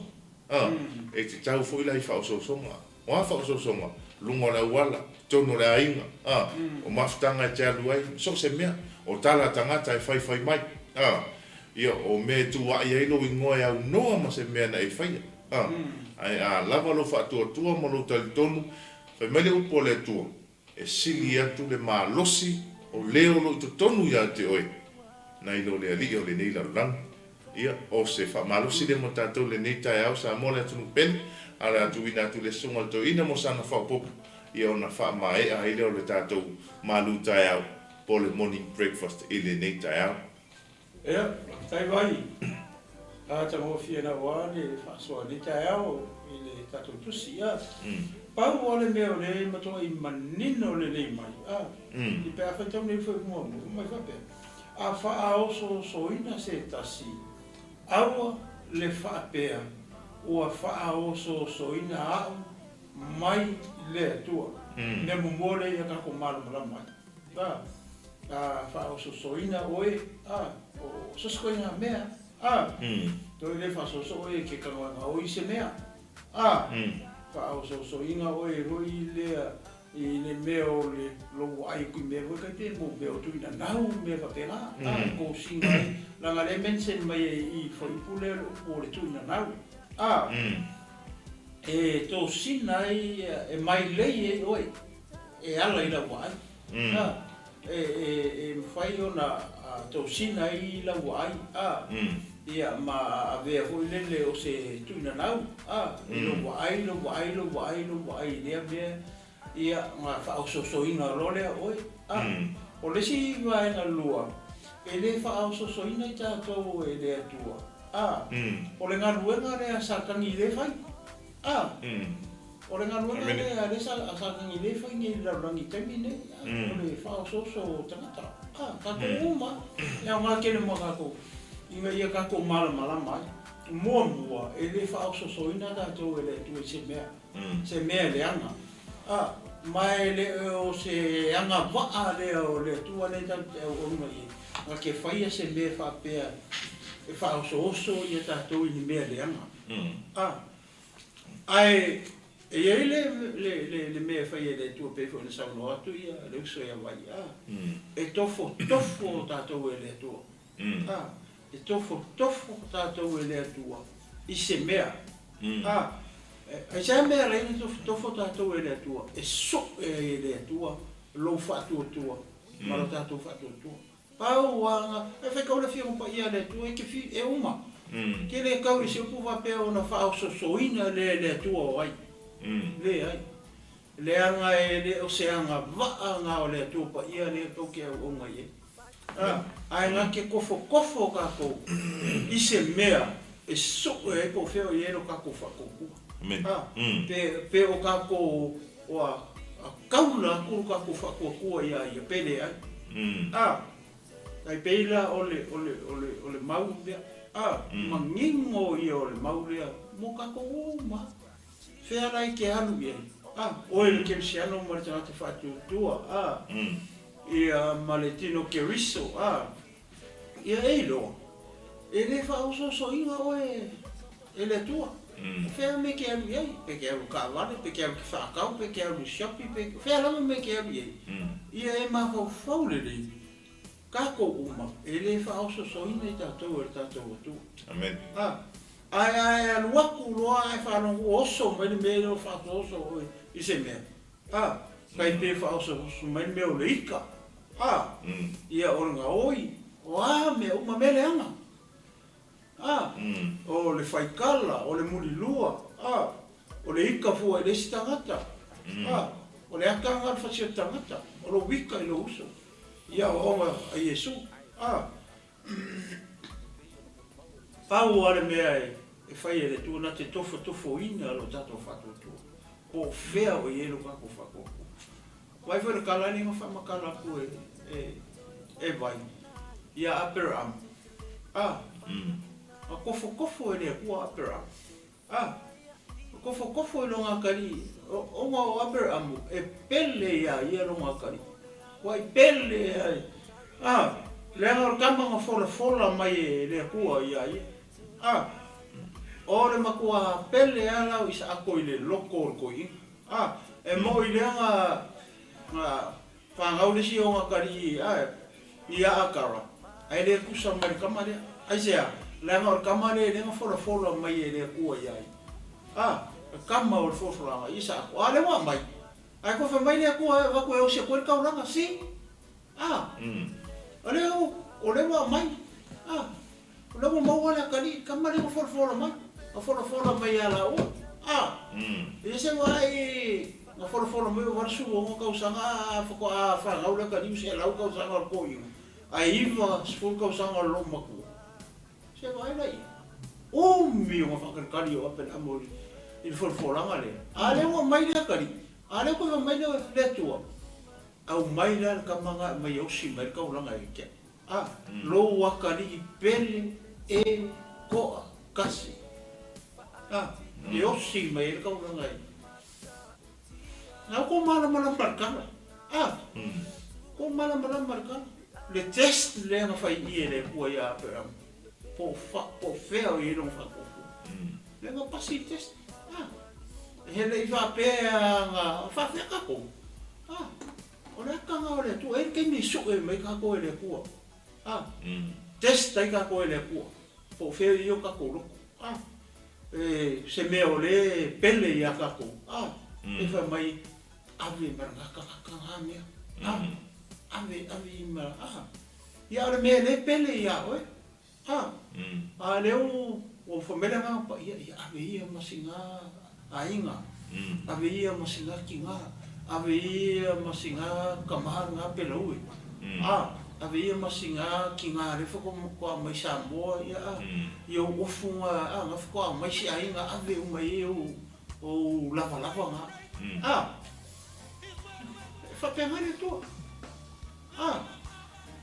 A, e te tau foi la i faaosoosoga. O a faaosoosoga? Luga o le auala, totonu o le aiga, a, o mafutaga e te alu ai, so o se mea, o tala a tagata e faifai mai, a, ia, o mea e tuua'i ai lou igoa e aunoa ma se mea na e faia, a, ae a lava lou faatuatua ma lou talitonu, fai mai le upu a le Atua, E sili atu le malosi o le o lo i totonu ia te oe nai lo le alii o lenei lalolagi. Ia, o se faamalosi lea mo tatou i lenei taeao, Samoa le atunuu pele, a o le a tuuina atu le Susuga i le Toeaina mo sana faaopoopo, ia ona faamaea ai lea o le tatou malu taeao po o le morning breakfast i lenei taeao. Ia, faafetai Vai. A tagofie lau a le faasoa i lenei taeao i le tatou tusi. Ia, pau lava le mea o lea e matuai manino lelei mai, a, i pe a faitau nei foi muamua, fai mai faapea, A faaosoosoina se tasi, aua le faapea, ua faaosoosoina a'u mai le Atua. Mea muamua lea ia tatou malamalama ai. A, a faaosoosoina oe, a, o so se koina mea, a, toe le faasoosoo oe e ke kanoaga i se mea, a, faaosoosoina oe hoi lea i le mea o le lou vaai atu i mea foi kai pe mo mea o tuuina nau mea faapena, a, tosina ai, leaga lea e mention mai ai i i fuaiupu lea le upu o le tuuina nau, a, e tosina ai, e mailei ai oe e ala i lau vaai. A, e mafai ona tosina ai lau vaai, a, ia, ma avea foi lele o se tuuinanau, a, i lou vaai, lou vaai, lou vaai, lou vaai i lea mea, ia, ona faaosoosoina loa lea o oe. A, o le isi vaega lua, e le faaosoosoina i tatou e le Atua, a, o le galuega lea a Satani lea e fai. A, o le galuega lea a lea a Satani lea e fai nei i le lalolagi i le taimi lenei, a, o le faaosooso o tagata. A, tatou uma, e aoga tele mo tatou ina ia tatou malamalama ai. Muamua, e le faaosoosoina tatou e le Atua i se mea, se mea leaga. A, ma e le o se agavaa lea o le Atua lea tatou te auauna i ai, na te faia se mea faapea e faaosooso ia tatou i ni mea leaga. A, ae e i ai le, le, le, le mea e fai e le Atua pei foi ona saunoa atu ia le uso ia Vai, a, e tofotofo tatou e le Atua. A, e tofotofo tatou e le Atua i se mea. A, aisea mea e ala ai ona tofotofo tatou e le Atua? E soe ai e le Atua. lou faatuatua ma lo tatou faatuatua. Pau lava na, e fai kau le Afioga Paia a le Atua e te fi, e uma. Ke le kau i se upu faapea ona faaosoosoina lea e le Atua o ai. Leai. Leaga e le o se agavaa na o le Atua Paia lea tou te auauna i ai. A, ae na te kofokofo tatou i se mea e sue ai po o fea o i ai lo tatou faatuatua. A, pe, pe o tatou ua kaula atu lo tatou faatuatua iā ia, pe leai. A, tai pei la o le, o le, o le, o le mau lea. A, manino ia o le mau lea mo tatou uma. Fea la e te alu i ai? A, oe le kerisiano ma le tagata faatuatua, a, ia ma le tino keriso, a, ia e iloa, e le faaosoosoina oe e le Atua. O fea mea e te alu i ai? Pe te alu i taavale, pe te alu i te faatau, pe te alu i shopping, pe, o fea lava mea e te alu i ai? Ia e mafaufau lelei, tatou uma, e le faaosoosoina i tatou e le tatou Atua. Amen. A, Ae a e alu atu loa ae faalogo ua oso mai le mea lea ua faaosooso oe i se mea, a, tai pe faaosooso mai le mea o le ika, a, ia o le gaoi, o a mea uma, mea leaga, a, o le faikala, o le mulilua, a, o le ika fua i le isi tagata, a, o le ata lena o le fasi o le tagata, o lou ika i lou uso, i aoaoga a Iesu, a. Pau lava le mea e fai e le Atua na te tofotofoina lo tatou faatuatua, po o fea o i ai lo tatou faatuatua. Vaai foi le tala lea na faamatala atu e Vai ia Aperahama, a, na tofotofo e le Atua Aperahama. A, e kofokofo i lona atalii, ona o Aperaamu e pele iā ia lona atalii. Ua i pele ai, a, leaga o le tama na folafola mai e le Atua iā ia. A, o le matua pele a la o Isaako i le loko o le toeaina. A, e moʻi lea na, na fanau le isi ona atalii, a, ia Akara, ae le tusa ma le tama lea. Aisea? Leaga o le tama lea lea na folafola mai e le Atua iā ia. A, le tama o le folafolaga, Isaako. A, lea ua aumai. Ae toe fai mai le Atua e avatu e osi atu ai le taulaga. Si? A, o lea, o lea ua aumai. A, o lea ua maua le atalii, le tama lea na folafola mai, na folafola mai ia laua. A, ia se vaai na folafola mai ua 86 tausaga a faatoa fanau le atalii ua 100 tausaga o le toeaina, ae 90 tausaga o le loomatua. Se vaai laia. Umi ona faatalitali o Apelahamo i le folafolaga lea. A lea ua aumai le atalii, a lea ua toe fai mai le Atua, aumai la le tama na aumai e osi mai le taulaga ia te au. A, lou atalii pele e toa kasi. A, e osi mai ai le taulaga i. Na kou malamalama le tala. A, kou malamalama le tala. Le test lea na fai i e le Atua ia Aperama, po o fa, po o fea o i ai lona faatuatua. Lea na pasi le test. A, he le i faapea na faafea tatou. A, O le akaga o le Atua, e i ai le taimi e sue mai tatou e le Atua, a, test ai tatou e le Atua, po o fea i ai o tatou loto, a, e se mea o lea e pele ia tatou, a, e fai mai, ave ma lena tagata na mea, a, ave, ave ma, a, ia o le mea lea e pele ia oe, A, a lea ua fai mai le Agaga Paia, ia ave ia ma sina aiga, ave ia ma sina tina, ave ia ma sina tama lena Pelaue, a, ave ia ma sina tina lea faatoa mai Samoa, ia, a, ia ou ofu na, a, na faatoa aumai si aiga, ave uma i ai ou lavalava na. A, e faapena le Atua. A,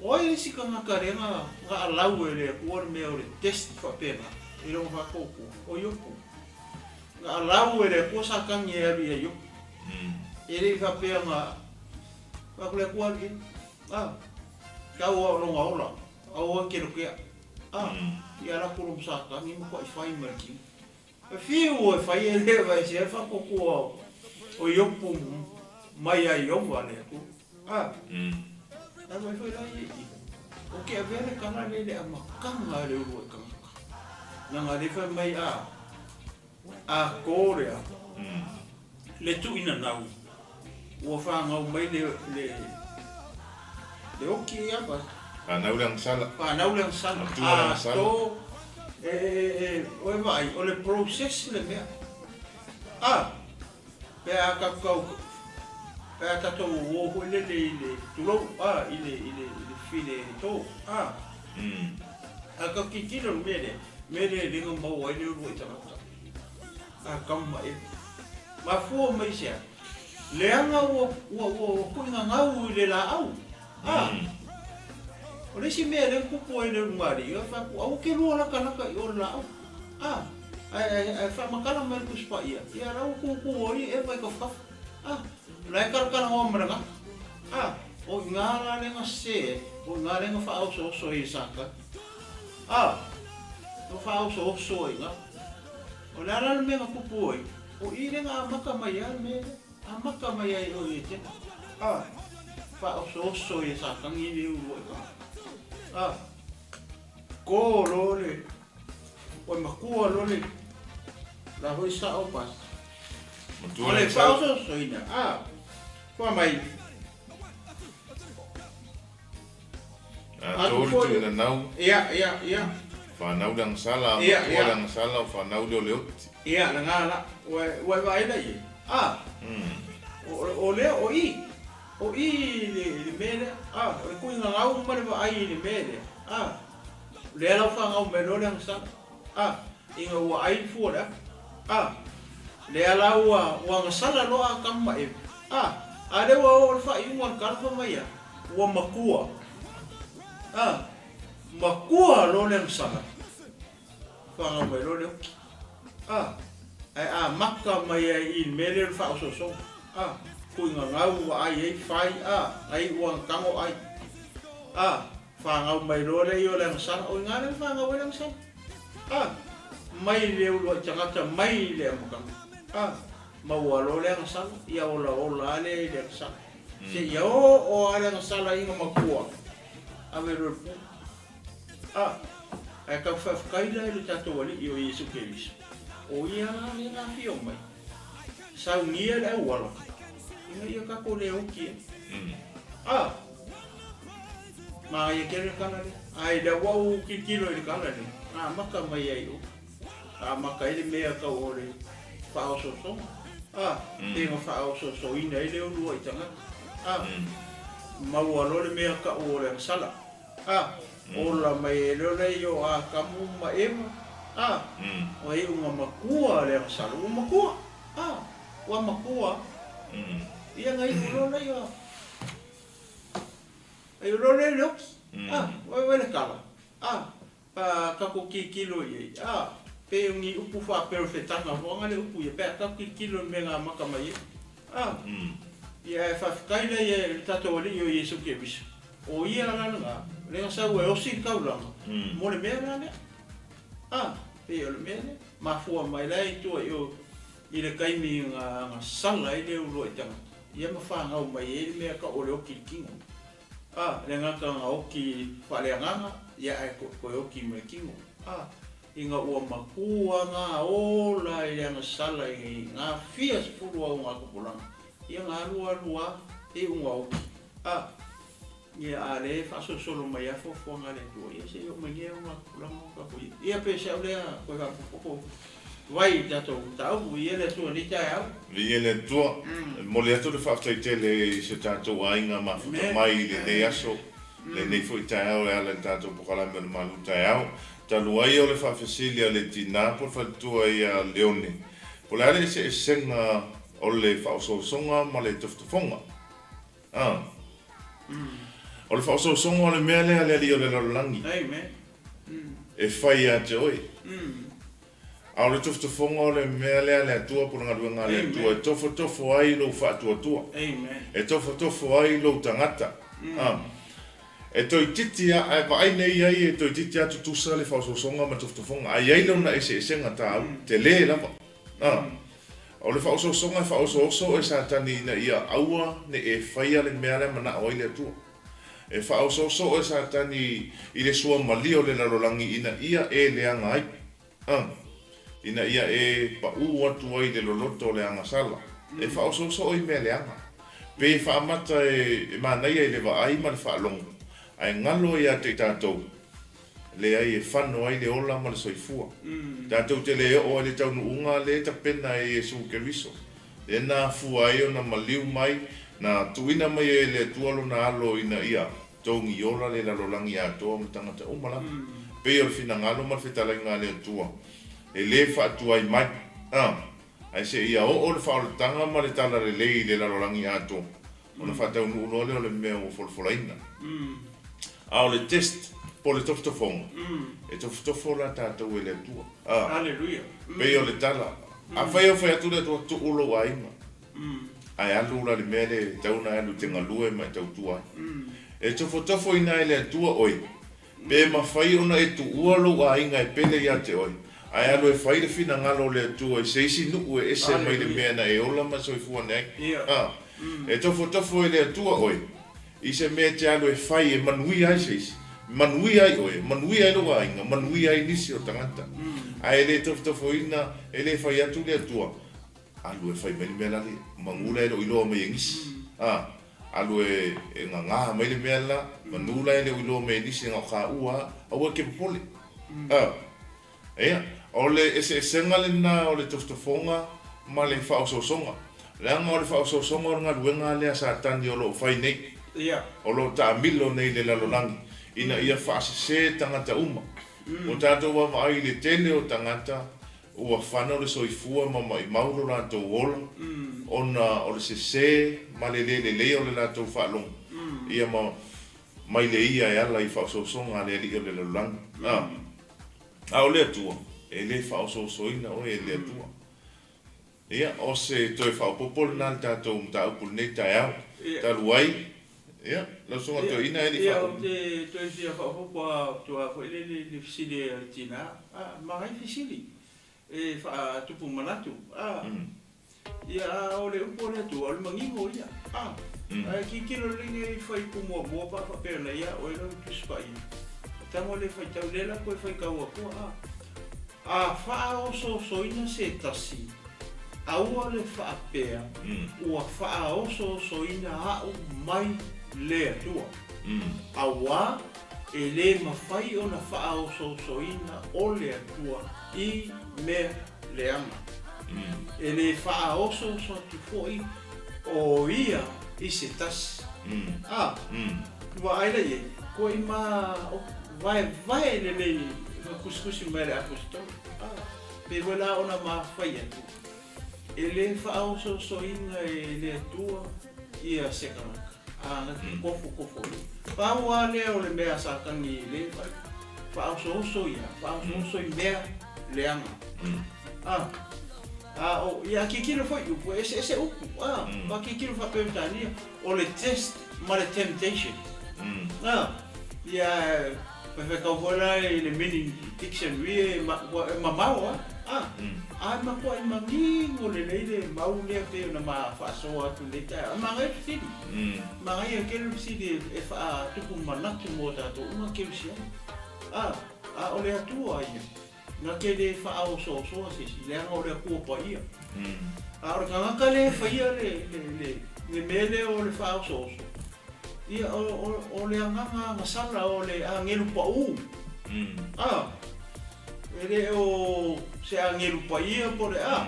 o ai le isi tagata lea na alau e le Atua le mea o le test faapena i lona faatuatua? O Iopu. Na alau e le Atua Satani e alu ia Iopu. E le i faapea na fai atu le Atua alu i ai. A, tau lava o lona ola, aua e te lotea. A, ia alu atu loa ma Satani matuai fai ma le tino. E fiu e fai e le aveesea le faatuatua o Iopu mai ia Ieova le Atua. A, ae vaai foi la ia i i. Ou te avea le tala lea i le amataga a le uluai tagata. Leaga lea fai mai a, a kō lea, le tuuina nau. Ua fagau mai le le le oki ia pa. Fanau le agasala. Fanau le agasala. Matua le agasala. Ato e e e oe vaai o le process le mea. A pe a tatou pe a tatou o foi lele i le tulou a i le i le i le file to a. A ka tilotilo i le mea lea, mea lea e le na maua ai le uluai tagata. A kama e mafua mai i se a? Leaga ua ua ua tuigagau i le laau. A! O le isi mea lea na tupu ai le ulugalii, e fai atu, aua te lua latalata i o le laau. A! Ae ae ae faamatala mai le Tusi Paia, ia la ua tutu ai Eva i tafatafa. A! O la e talatalanoa ma le gata. A! O i ina la lea na sese ai, o i ina lea na faaosooso ai e Satani. A! Na faaosooso ai i ina. O le a la le mea na tupu ai? O i lea na amata mai ai le mea lea. Amata mai ai o i Etena. A, faaosooso ai e Satani le uluai tagata. A, ko lo le, ua matua lo le, la foi sao pas. Matua O le le sau. faaosoosoina, a, fua mai. A to le tuuina nau. Ia, ia, ia. Fanau le agasala, Ia, matua ia. le agasala, o fanau le o le oti. Ia, lena la, ua, ua e vaai la i ai. A, o, o lea, o i, o i le, le mea lea, a, o le tuigagau ma le vaai i le mea lea, a, lea la ua fanau mai loa le agasala, a, ina ua ai le fua o le afa, a, lea la ua, ua agasala loa Atamu ma Eva, a, a lea ua oo le faaiuga o le tala fai mai a, ua matua, a, matua loa le agasala, fanau mai loa le oki, a, ae amata mai ai i le mea lea o le faaosoosoga, a, tuigagau ua ai ai fai, a, ai ua tago ai, a, fanau mai loa lea i o le agasala, o i ina lea na fanau ai le agasala, a, mai le uluai tagata mai le amataga, a, maua loa le agasala, ia olaola lava lea i le agasala, seia oo lava le agasala i ga matua, ave loa i le pule. A, ae tau faafetai la i le tatou Alii o Iesu Keriso, o Ia la lea na afio mai, saunia le auala, ina ia tatou le oti ai. A, manaia tele le tala lea. Ae i lau au tilotilo i le tala lea, na amata mai ai i o, na amata ai le mea tau o le faaosoosoga. A, pe na faaosoosoina ai le uluai tagata. A, maua loa le mea tau o le agasala. A, ola mai ai loa lea i o Atamu ma Eva, a, o iuga matua le agasala, ua matua, a, ua matua, ia na iu loa lea i o, a iu loa lea i le oki, a, vaivai le tala, a, pa tatou tilotilo i ai, a, pe o ni upu faaperofetanga foaga le upu ia, pe a tatou tilotilo i le mea na amata mai ai, a, ia ae faafetai la ia i le tatou Alii o Iesu Keriso. O ia la lena, lea na sau e osi le taulaga mo le mea la lea. A, pei o le mea lea, mafua mai la i tua i o i le taimi na na sala ai le uluai tagata, ia ma fanau mai ai le mea tau o le oki i le tino. A, le gata na oki faaleagaga, ia ae toe oki ma le tino. A, ina ua matua na ola i le agasala i na fia sefulu au na tupulaga, ia na alu alu a, iuga oki. A, ia a lea e faasolosolo mai lava fuafuaga a le Atua, ia se i oo mai nei au tulaga o tatou i ai. Ia pe se au lea toe faaopoopo vai i tatou mataupu, viia le Atua i lenei taeao. Viia le Atua. E momoli atu le faafetai tele i si o tatou aiga mafuta mai i lenei aso, lenei foi taeao e ala i le tatou polokalame o le Malu Taeao. Talu ai o le faafesili a le tina po o le faletua ia Leone, po o le a le eseesega o le faaosoosoga ma le tofotofoga? A. O le faaosoosoga o le mea lea a le alii o le lalolagi e fai ia te oe. A o le tofotofoga o le mea lea a le Atua po o le galuega a le Atua e tofotofo ai lou faatuatua, e tofotofo ai lou tagata. A. E toeitiiti a, ae vaai nei i ai e toeitiiti a tutusa le faaosoosoga ma le tofotofoga, ae i ai lona eseesega tāua, tele lava. A. O le faaosoosoga e faaosooso e Satani ina ia aua ne e faia le mea la e manao ai le Atua. E faaosooso e Satani i le suamalie o le lalolagi ina ia e leaga ai. A. Ina ia e paʻū atu ai i le loloto o le agasala. E faaosooso i mea leaga. Pei e faamata e manaia i le vaai ma le faalogo, ae galo ia te i tatou, leai e fano ai le ola ma le soifua. Tatou te le oo ai i le taunuuga lea e tapena e Iesu Keriso, lea na afua ai ona maliu mai, na tuuina mai ai e le Atua Lona Alo ina ia togi ola le lalolagi atoa ma tagata uma lava. Pei o le finagalo ma le fetalaiga a le Atua, e le faatuai mai, a, ae seia oo le faaolataga ma le talalelei i le lalolagi atoa, ona faataunuu loa lea o le mea ua folafolaina. A o le test, po o le tofotofoga, e tofotofo la tatou e le Atua. A, pei o le tala, afai e fai atu le Atua, tuu lou aiga, ae alu la i le mea lea e tatau ona e alu e te galue ma e tautua ai. E tofotofoina e le Atua oe, Pe mafai ona e tuua lou aiga e pele ia te oe, ae alu e fai le finagalo o le Atua i se isi nuu e ese mai le mea na e ola ma e soifua nei. A E tofotofo e le Atua oe i se mea e te alu e fai e manuia ai se isi, manuia ai oe, manuia ai lou aiga, manuia ai nisi o tagata. Ae e le tofotofoina, e le fai atu le Atua, Alu e fai mai le mea la le manu la e le o iloa mai e nisi. A, alu e gagā mai le mea la, manu la e le o iloa mai e nisi na o kāua lava, aua e te popole. A, ia, o le eseesega lena o le tofotofoga ma le faaosoosoga. Leaga o le faaosoosoga o le galuega lea a Satani o lo o fai nei, o lo o taamilo nei i le lalolagi ina ia faasese tagata uma. Ua tatou vaavaai i le tele o tagata Ua fano le soifua ma maimau lo latou ola, ona o le sese ma le le lelei o le latou faalogo, ia ma mai le ia e ala i faaosoosoga a le alii o le lalolagi. A, a o le Atua, e le faaosoosoina oe e le Atua. Ia, o se toe faaopoopo lena i le tatou mataupu i lenei taeao. Talu ai, ia, lau Susuga Toeaina e le i Ia, ou te toe fia faaopoopo atu lava foi lele i le fesili a le tina, a, manaia fesili e faatupu manatu, a, ia, a o le upu a le Atua, o le manino ia, a, ae tilotilo lelei nei fuaiupu muamua pe a faapea nei ia oe lau Tusi Paia, tago le faitau, lea la toe faitau atu, a. A faaosoosoina se tasi, aua le faapea, Ua faaosoosoina a'u mai le Atua. Auā e lē mafai ona faaosoosoina o le Atua i mea leaga. E lē faaosooso atu foi o Ia i se tasi. A, vaai la i ai, koe ma vaevae lelei ma tusitusi mai le Aposetolo. A, pei foi la ona ma fai atu, e le faaosoosoina e le Atua ia se kanaka, a na te kofokofo ia. Pau lava lea o le mea a Satani e le fai, faaosooso ia, faaosooso i mea leaga. A, a o, ia a tilotilo foi i upu, e eseese upu, a, a tilotilo faa-Peretania, o le test ma le temptation. A, ia, faifetau foi la i le meaning dictionary e mamao lava. A, ae matuai manino lelei le mau lea pei ona ma faasoa atu i lenei taeao. E manaia le fesili. Manaia tele le fesili e faatupu manatu mo tatou uma kerisiano. A, a o le Atua ia. Na te le faaosoosoa se isi, leaga o le Atua Paia. A o le tagata lea e faia le mea lea o le faaosooso, ia, o le agaga agasala, o le agelu pau. A, e le o se agelu paia po o le a,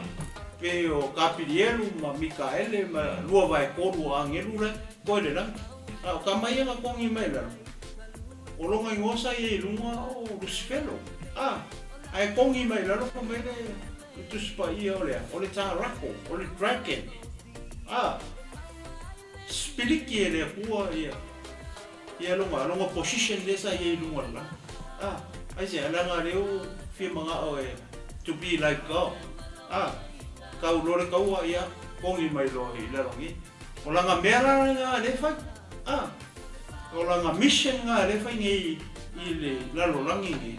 pei o Kapilielu ma Mikaele ma 2/3 o agelu la e totoe i le lagi. A o tama ia na togi mai i lalo, O lona igoa sa i ai i luga o Lusifelo, a, ae togi mai i lalo fai mai le Tusi Paia o le a? O le Tarako, o le Dragon, a, sipiliki e le Atua ia, ia lona, lona position lea sa i ai i luga o le lagi. A, aisea? Leaga lea ua fia manao e to be like God, a, tau loa le taua, ia, togi mai loa i lalo nei. O lana mea la lena lea e fai, a, o lana mission lena lea e fai nei i le lalolagi nei,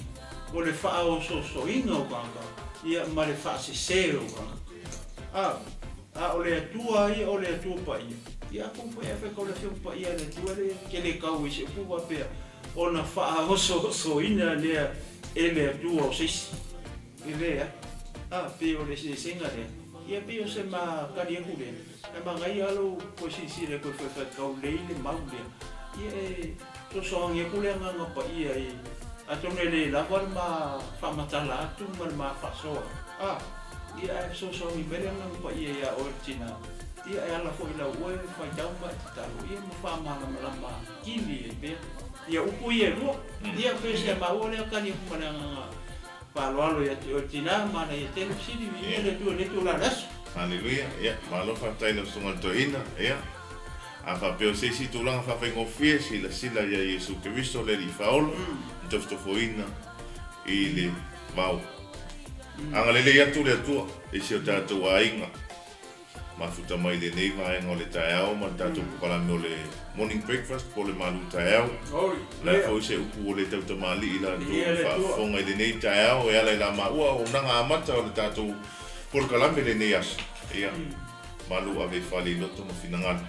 o le faaosoosoina o tagata, ia, ma le faasese o tagata. A, a o le Atua ia o le Atua Paia, ia atonu foi e fai le Afioga Paia a le Atua lea e le tau i se upu faapea, ona faaosoosoina lea e le Atua o se isi. E leai. A, pei o le eseesega lea, ia pei o se ma tali atu lea. Ae manaia lava lou toe silasila e toe faifai lelei le mau lea, ia e sosoagi atu le Agaga Paia i, atonu e le lava le ma faamatala atu ma le ma faasoa, a, ia ae fesoasoani mai le Agaga Paia ia oe le tina, ia e ala foi i lau oe faitau ma e tatalo, ia ma faamalamalama atili ai pea ia upu ia e lua. Ia pei o si a maua lea tali atu ma le agaga faaaloalo ia te oe le tina, manaia tele fesili, viia le Atua i lenei itula o le aso. Haleluia, ia, malo faafetai i lau Susuga i le Toeaina, ia, a faapea o se isi tulaga faafaigofie, silasila ia Iesu Keriso le Alii Faaola, na tofotofoina i le vao. Agalelei atu le Atua i si o tatou aiga. Mafuta mai lenei vaega o le taeao ma le tatou polokalame o le Morning Breakfast po o le malu taeao. O le a foi se upu ua le tautamalii i latou faafofoga i lenei taeao e ala i la maua auaunaga amata o le tatou polokalame lenei aso. Ia, malu ave i fale i loto ma finagalo.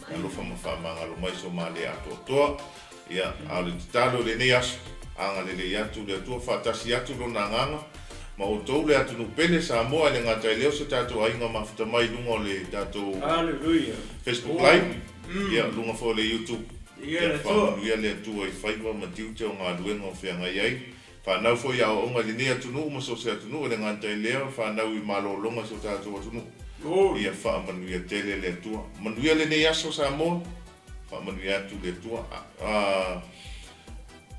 E alofa ma faamagalo mai so ma le atoatoa. Ia, a o le tatalo i lenei aso, agalelei atu le Atua, faatasi atu Lona Agaga ma outou le atunuu pele, Samoa, e le gata i lea o se tatou aiga mafuta mai i luga o le tatou Facebook Live, ia, luga foi o le YouTube. Ia, faamanuia le Atua i faiva ma tiute o galuega o feagai ai. Fanau foi i aoaoga i lenei atunuu ma so o se atunuu, e le gata i lea, fanau i malologa i so tatou atunuu. Ia faamanuia tele le Atua. Manuia lenei aso, Samoa. Faamanuia atu le Atua. A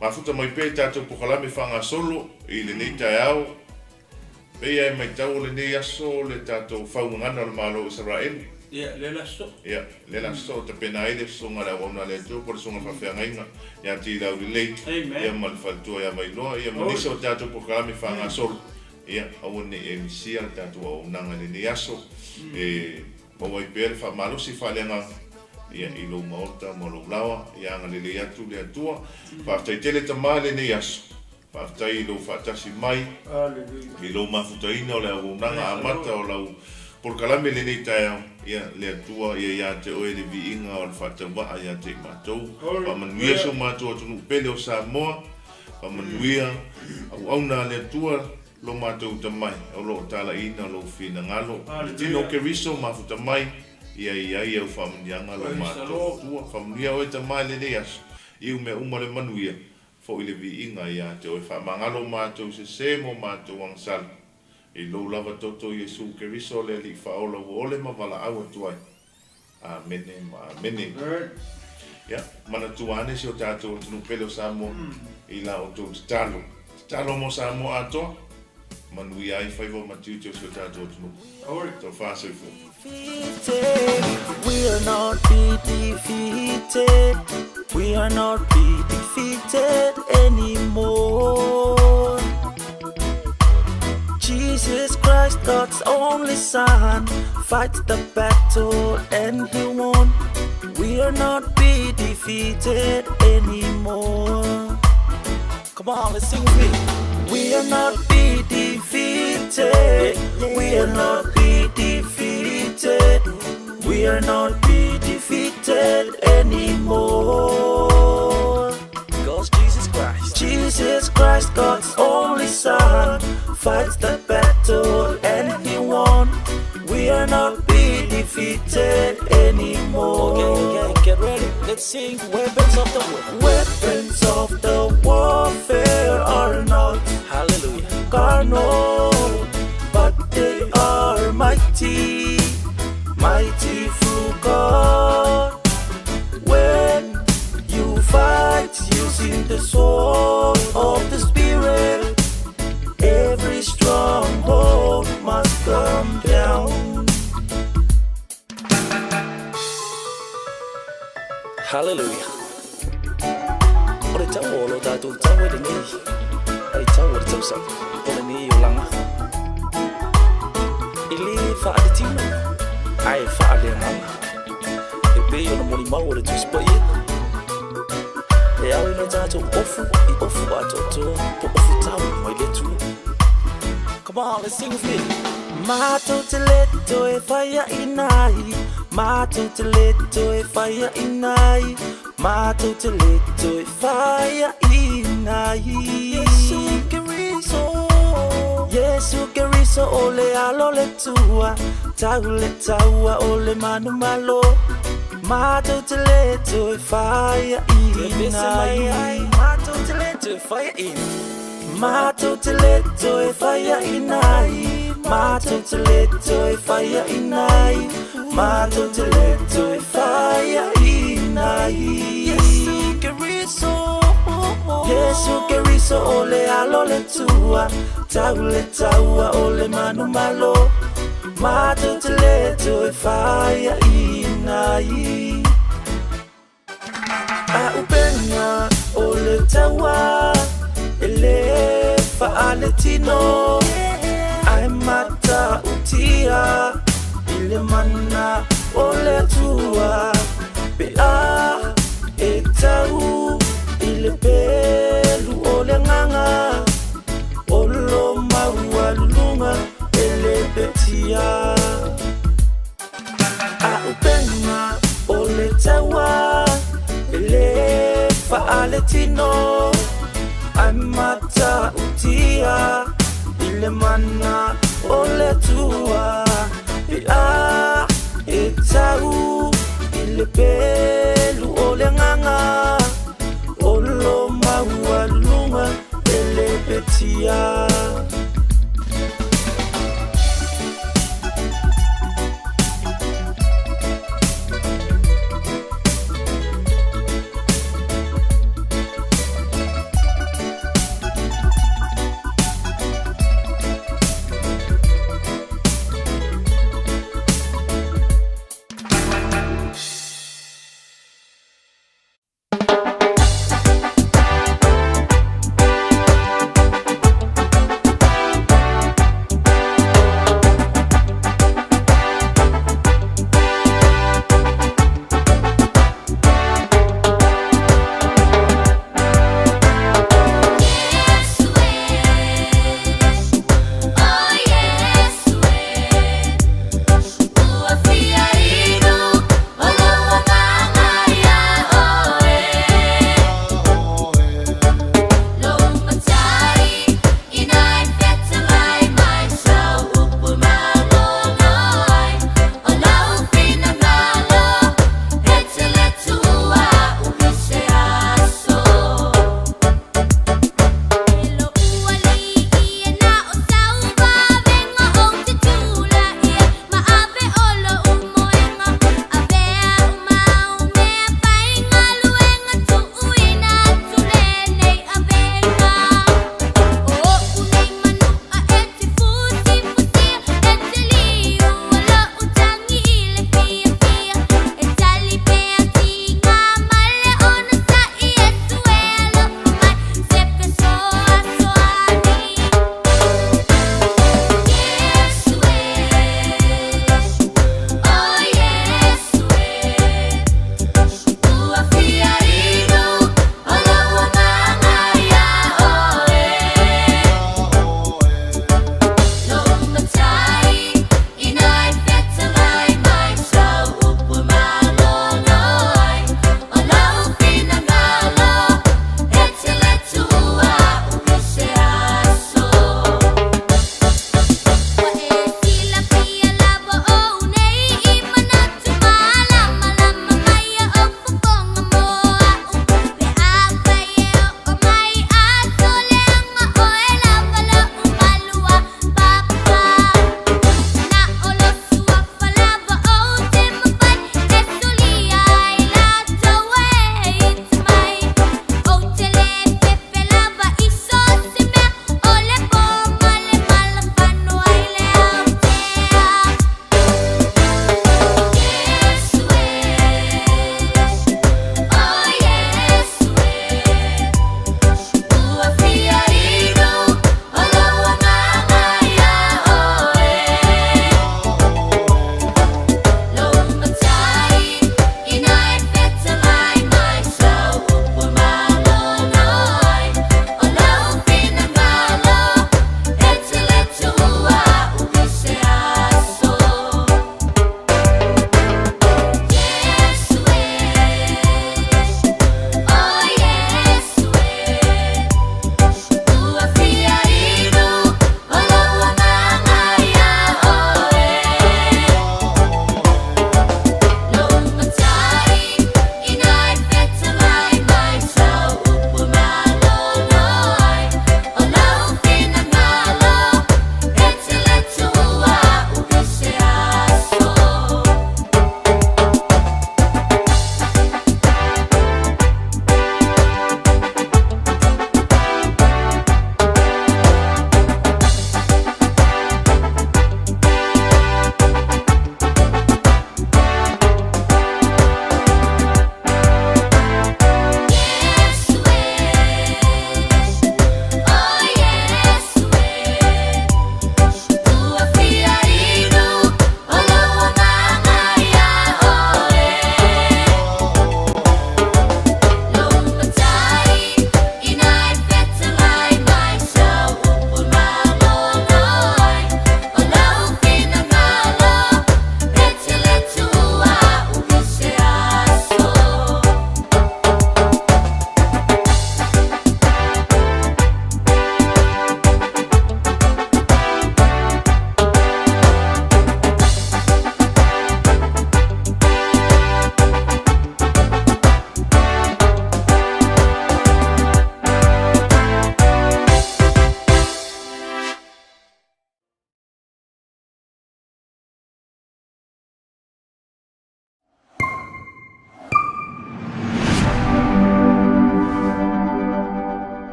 mafuta mai pea i tatou polokalame faagasolo i lenei taeao, pei lava e matau o lenei aso le tatou faugagana o le Malo o Isaraelu. Ia, lea la sosoo. Ia, lea la sosoo tapena ai le sosoga a le auauna a le Atua po o le sosoga faafeagaiga ia Tilaulelei, ia ma le faletua ia Vailoa, ia ma nisi o tatou polokalame faagasolo. Ia, aua ne i e misia le tatou auaunaga i lenei aso. E Maua ai pea le faamalosi faaleagaga ia i lou maota ma lou laoa, ia agalelei atu le Atua. Faafetai tele Tama i lenei aso. Faafetai i lou faatasi mai, i lou mafutaina o le auaunaga amata o lau polokalame i lenei taeao. Ia, le Atua ia ia te oe le viiga o le faatauvaa ia te i matou. Faamanuia si o matou atunuu pele o Samoa. Faamanuia auauna a le Atua. Lo matou uta mai, o lo o talaiina lou finagalo. Le tino o Keriso mafuta mai, ia i ai au faamanuiaga lo matou Atua. Faamanuia oe Tama i lenei aso, iu mea uma le manuia, foi le viiga ia te oe. Faamagalo matou sese mo matou agasala, i lou lava toto Iesu Keriso le Alii Faaola ua ole ma valaau atu ai. Amene ma amene. Ia, manatua ane si o tatou atunuu pele o Samoa i la outou tatalo. Tatalo mo Samoa atoa, manuia ai faiva ma tiute o si o tatou atunuu. Tofa soifua. We are not be defeated. We are not be defeated anymore. Jesus Christ, God's only Son, fights the battle and he won. We are not be defeated anymore. Come on, let's sing with me. We are not be defeated. We are not be defeated. We are not be defeated anymore. Cause Jesus Christ, Jesus Christ, God's only Son, fights the battle and he won. We are not be defeated anymore. Okay, okay, get ready. Let's sing Weapons of the War. Weapons of the warfare are not, hallelujah, carnal, but they are mighty, mighty through God. When you fight using the sword of the Spirit, every stronghold must come down. Hallelujah. O le tau o lo tatou tau e lenei, ai tau o le tausaga o lenei olaga. E le faaletino, ae faaleagaga. E pei ona molimau o le Tusi Paia, e ao i na tatou ofu i ofu atoatoa po ofu tau mai le Atua. Come on, let's sing with me. Matou te le toe faiaina ai, matou te le toe faiaina ai, matou te le toe faiaina ai. Iesu Keriso, Iesu Keriso o le alo le Atua. Tau le taua o le manumalo, matou te le toe faiaina ai. Matou te le toe faiaina. Matou te le toe faiaina ai. Matou te le toe faiaina ai. Matou te le toe faiaina ai. Iesu Keriso, Iesu Keriso o le alo o le Atua, tau le taua o le manumalo, matou te le toe faiaina ai. Auupega o le taua e lē faaletino, ae matautia i le mana o le Atua pe a e tau i le pelu o le agaga o lo maualuluga e le petia. Auupega o le taua e lē faaletino, ae matautia i le mana o le Atua pe a e tau i le pelu o le agaga o lo maualuluga e le petia.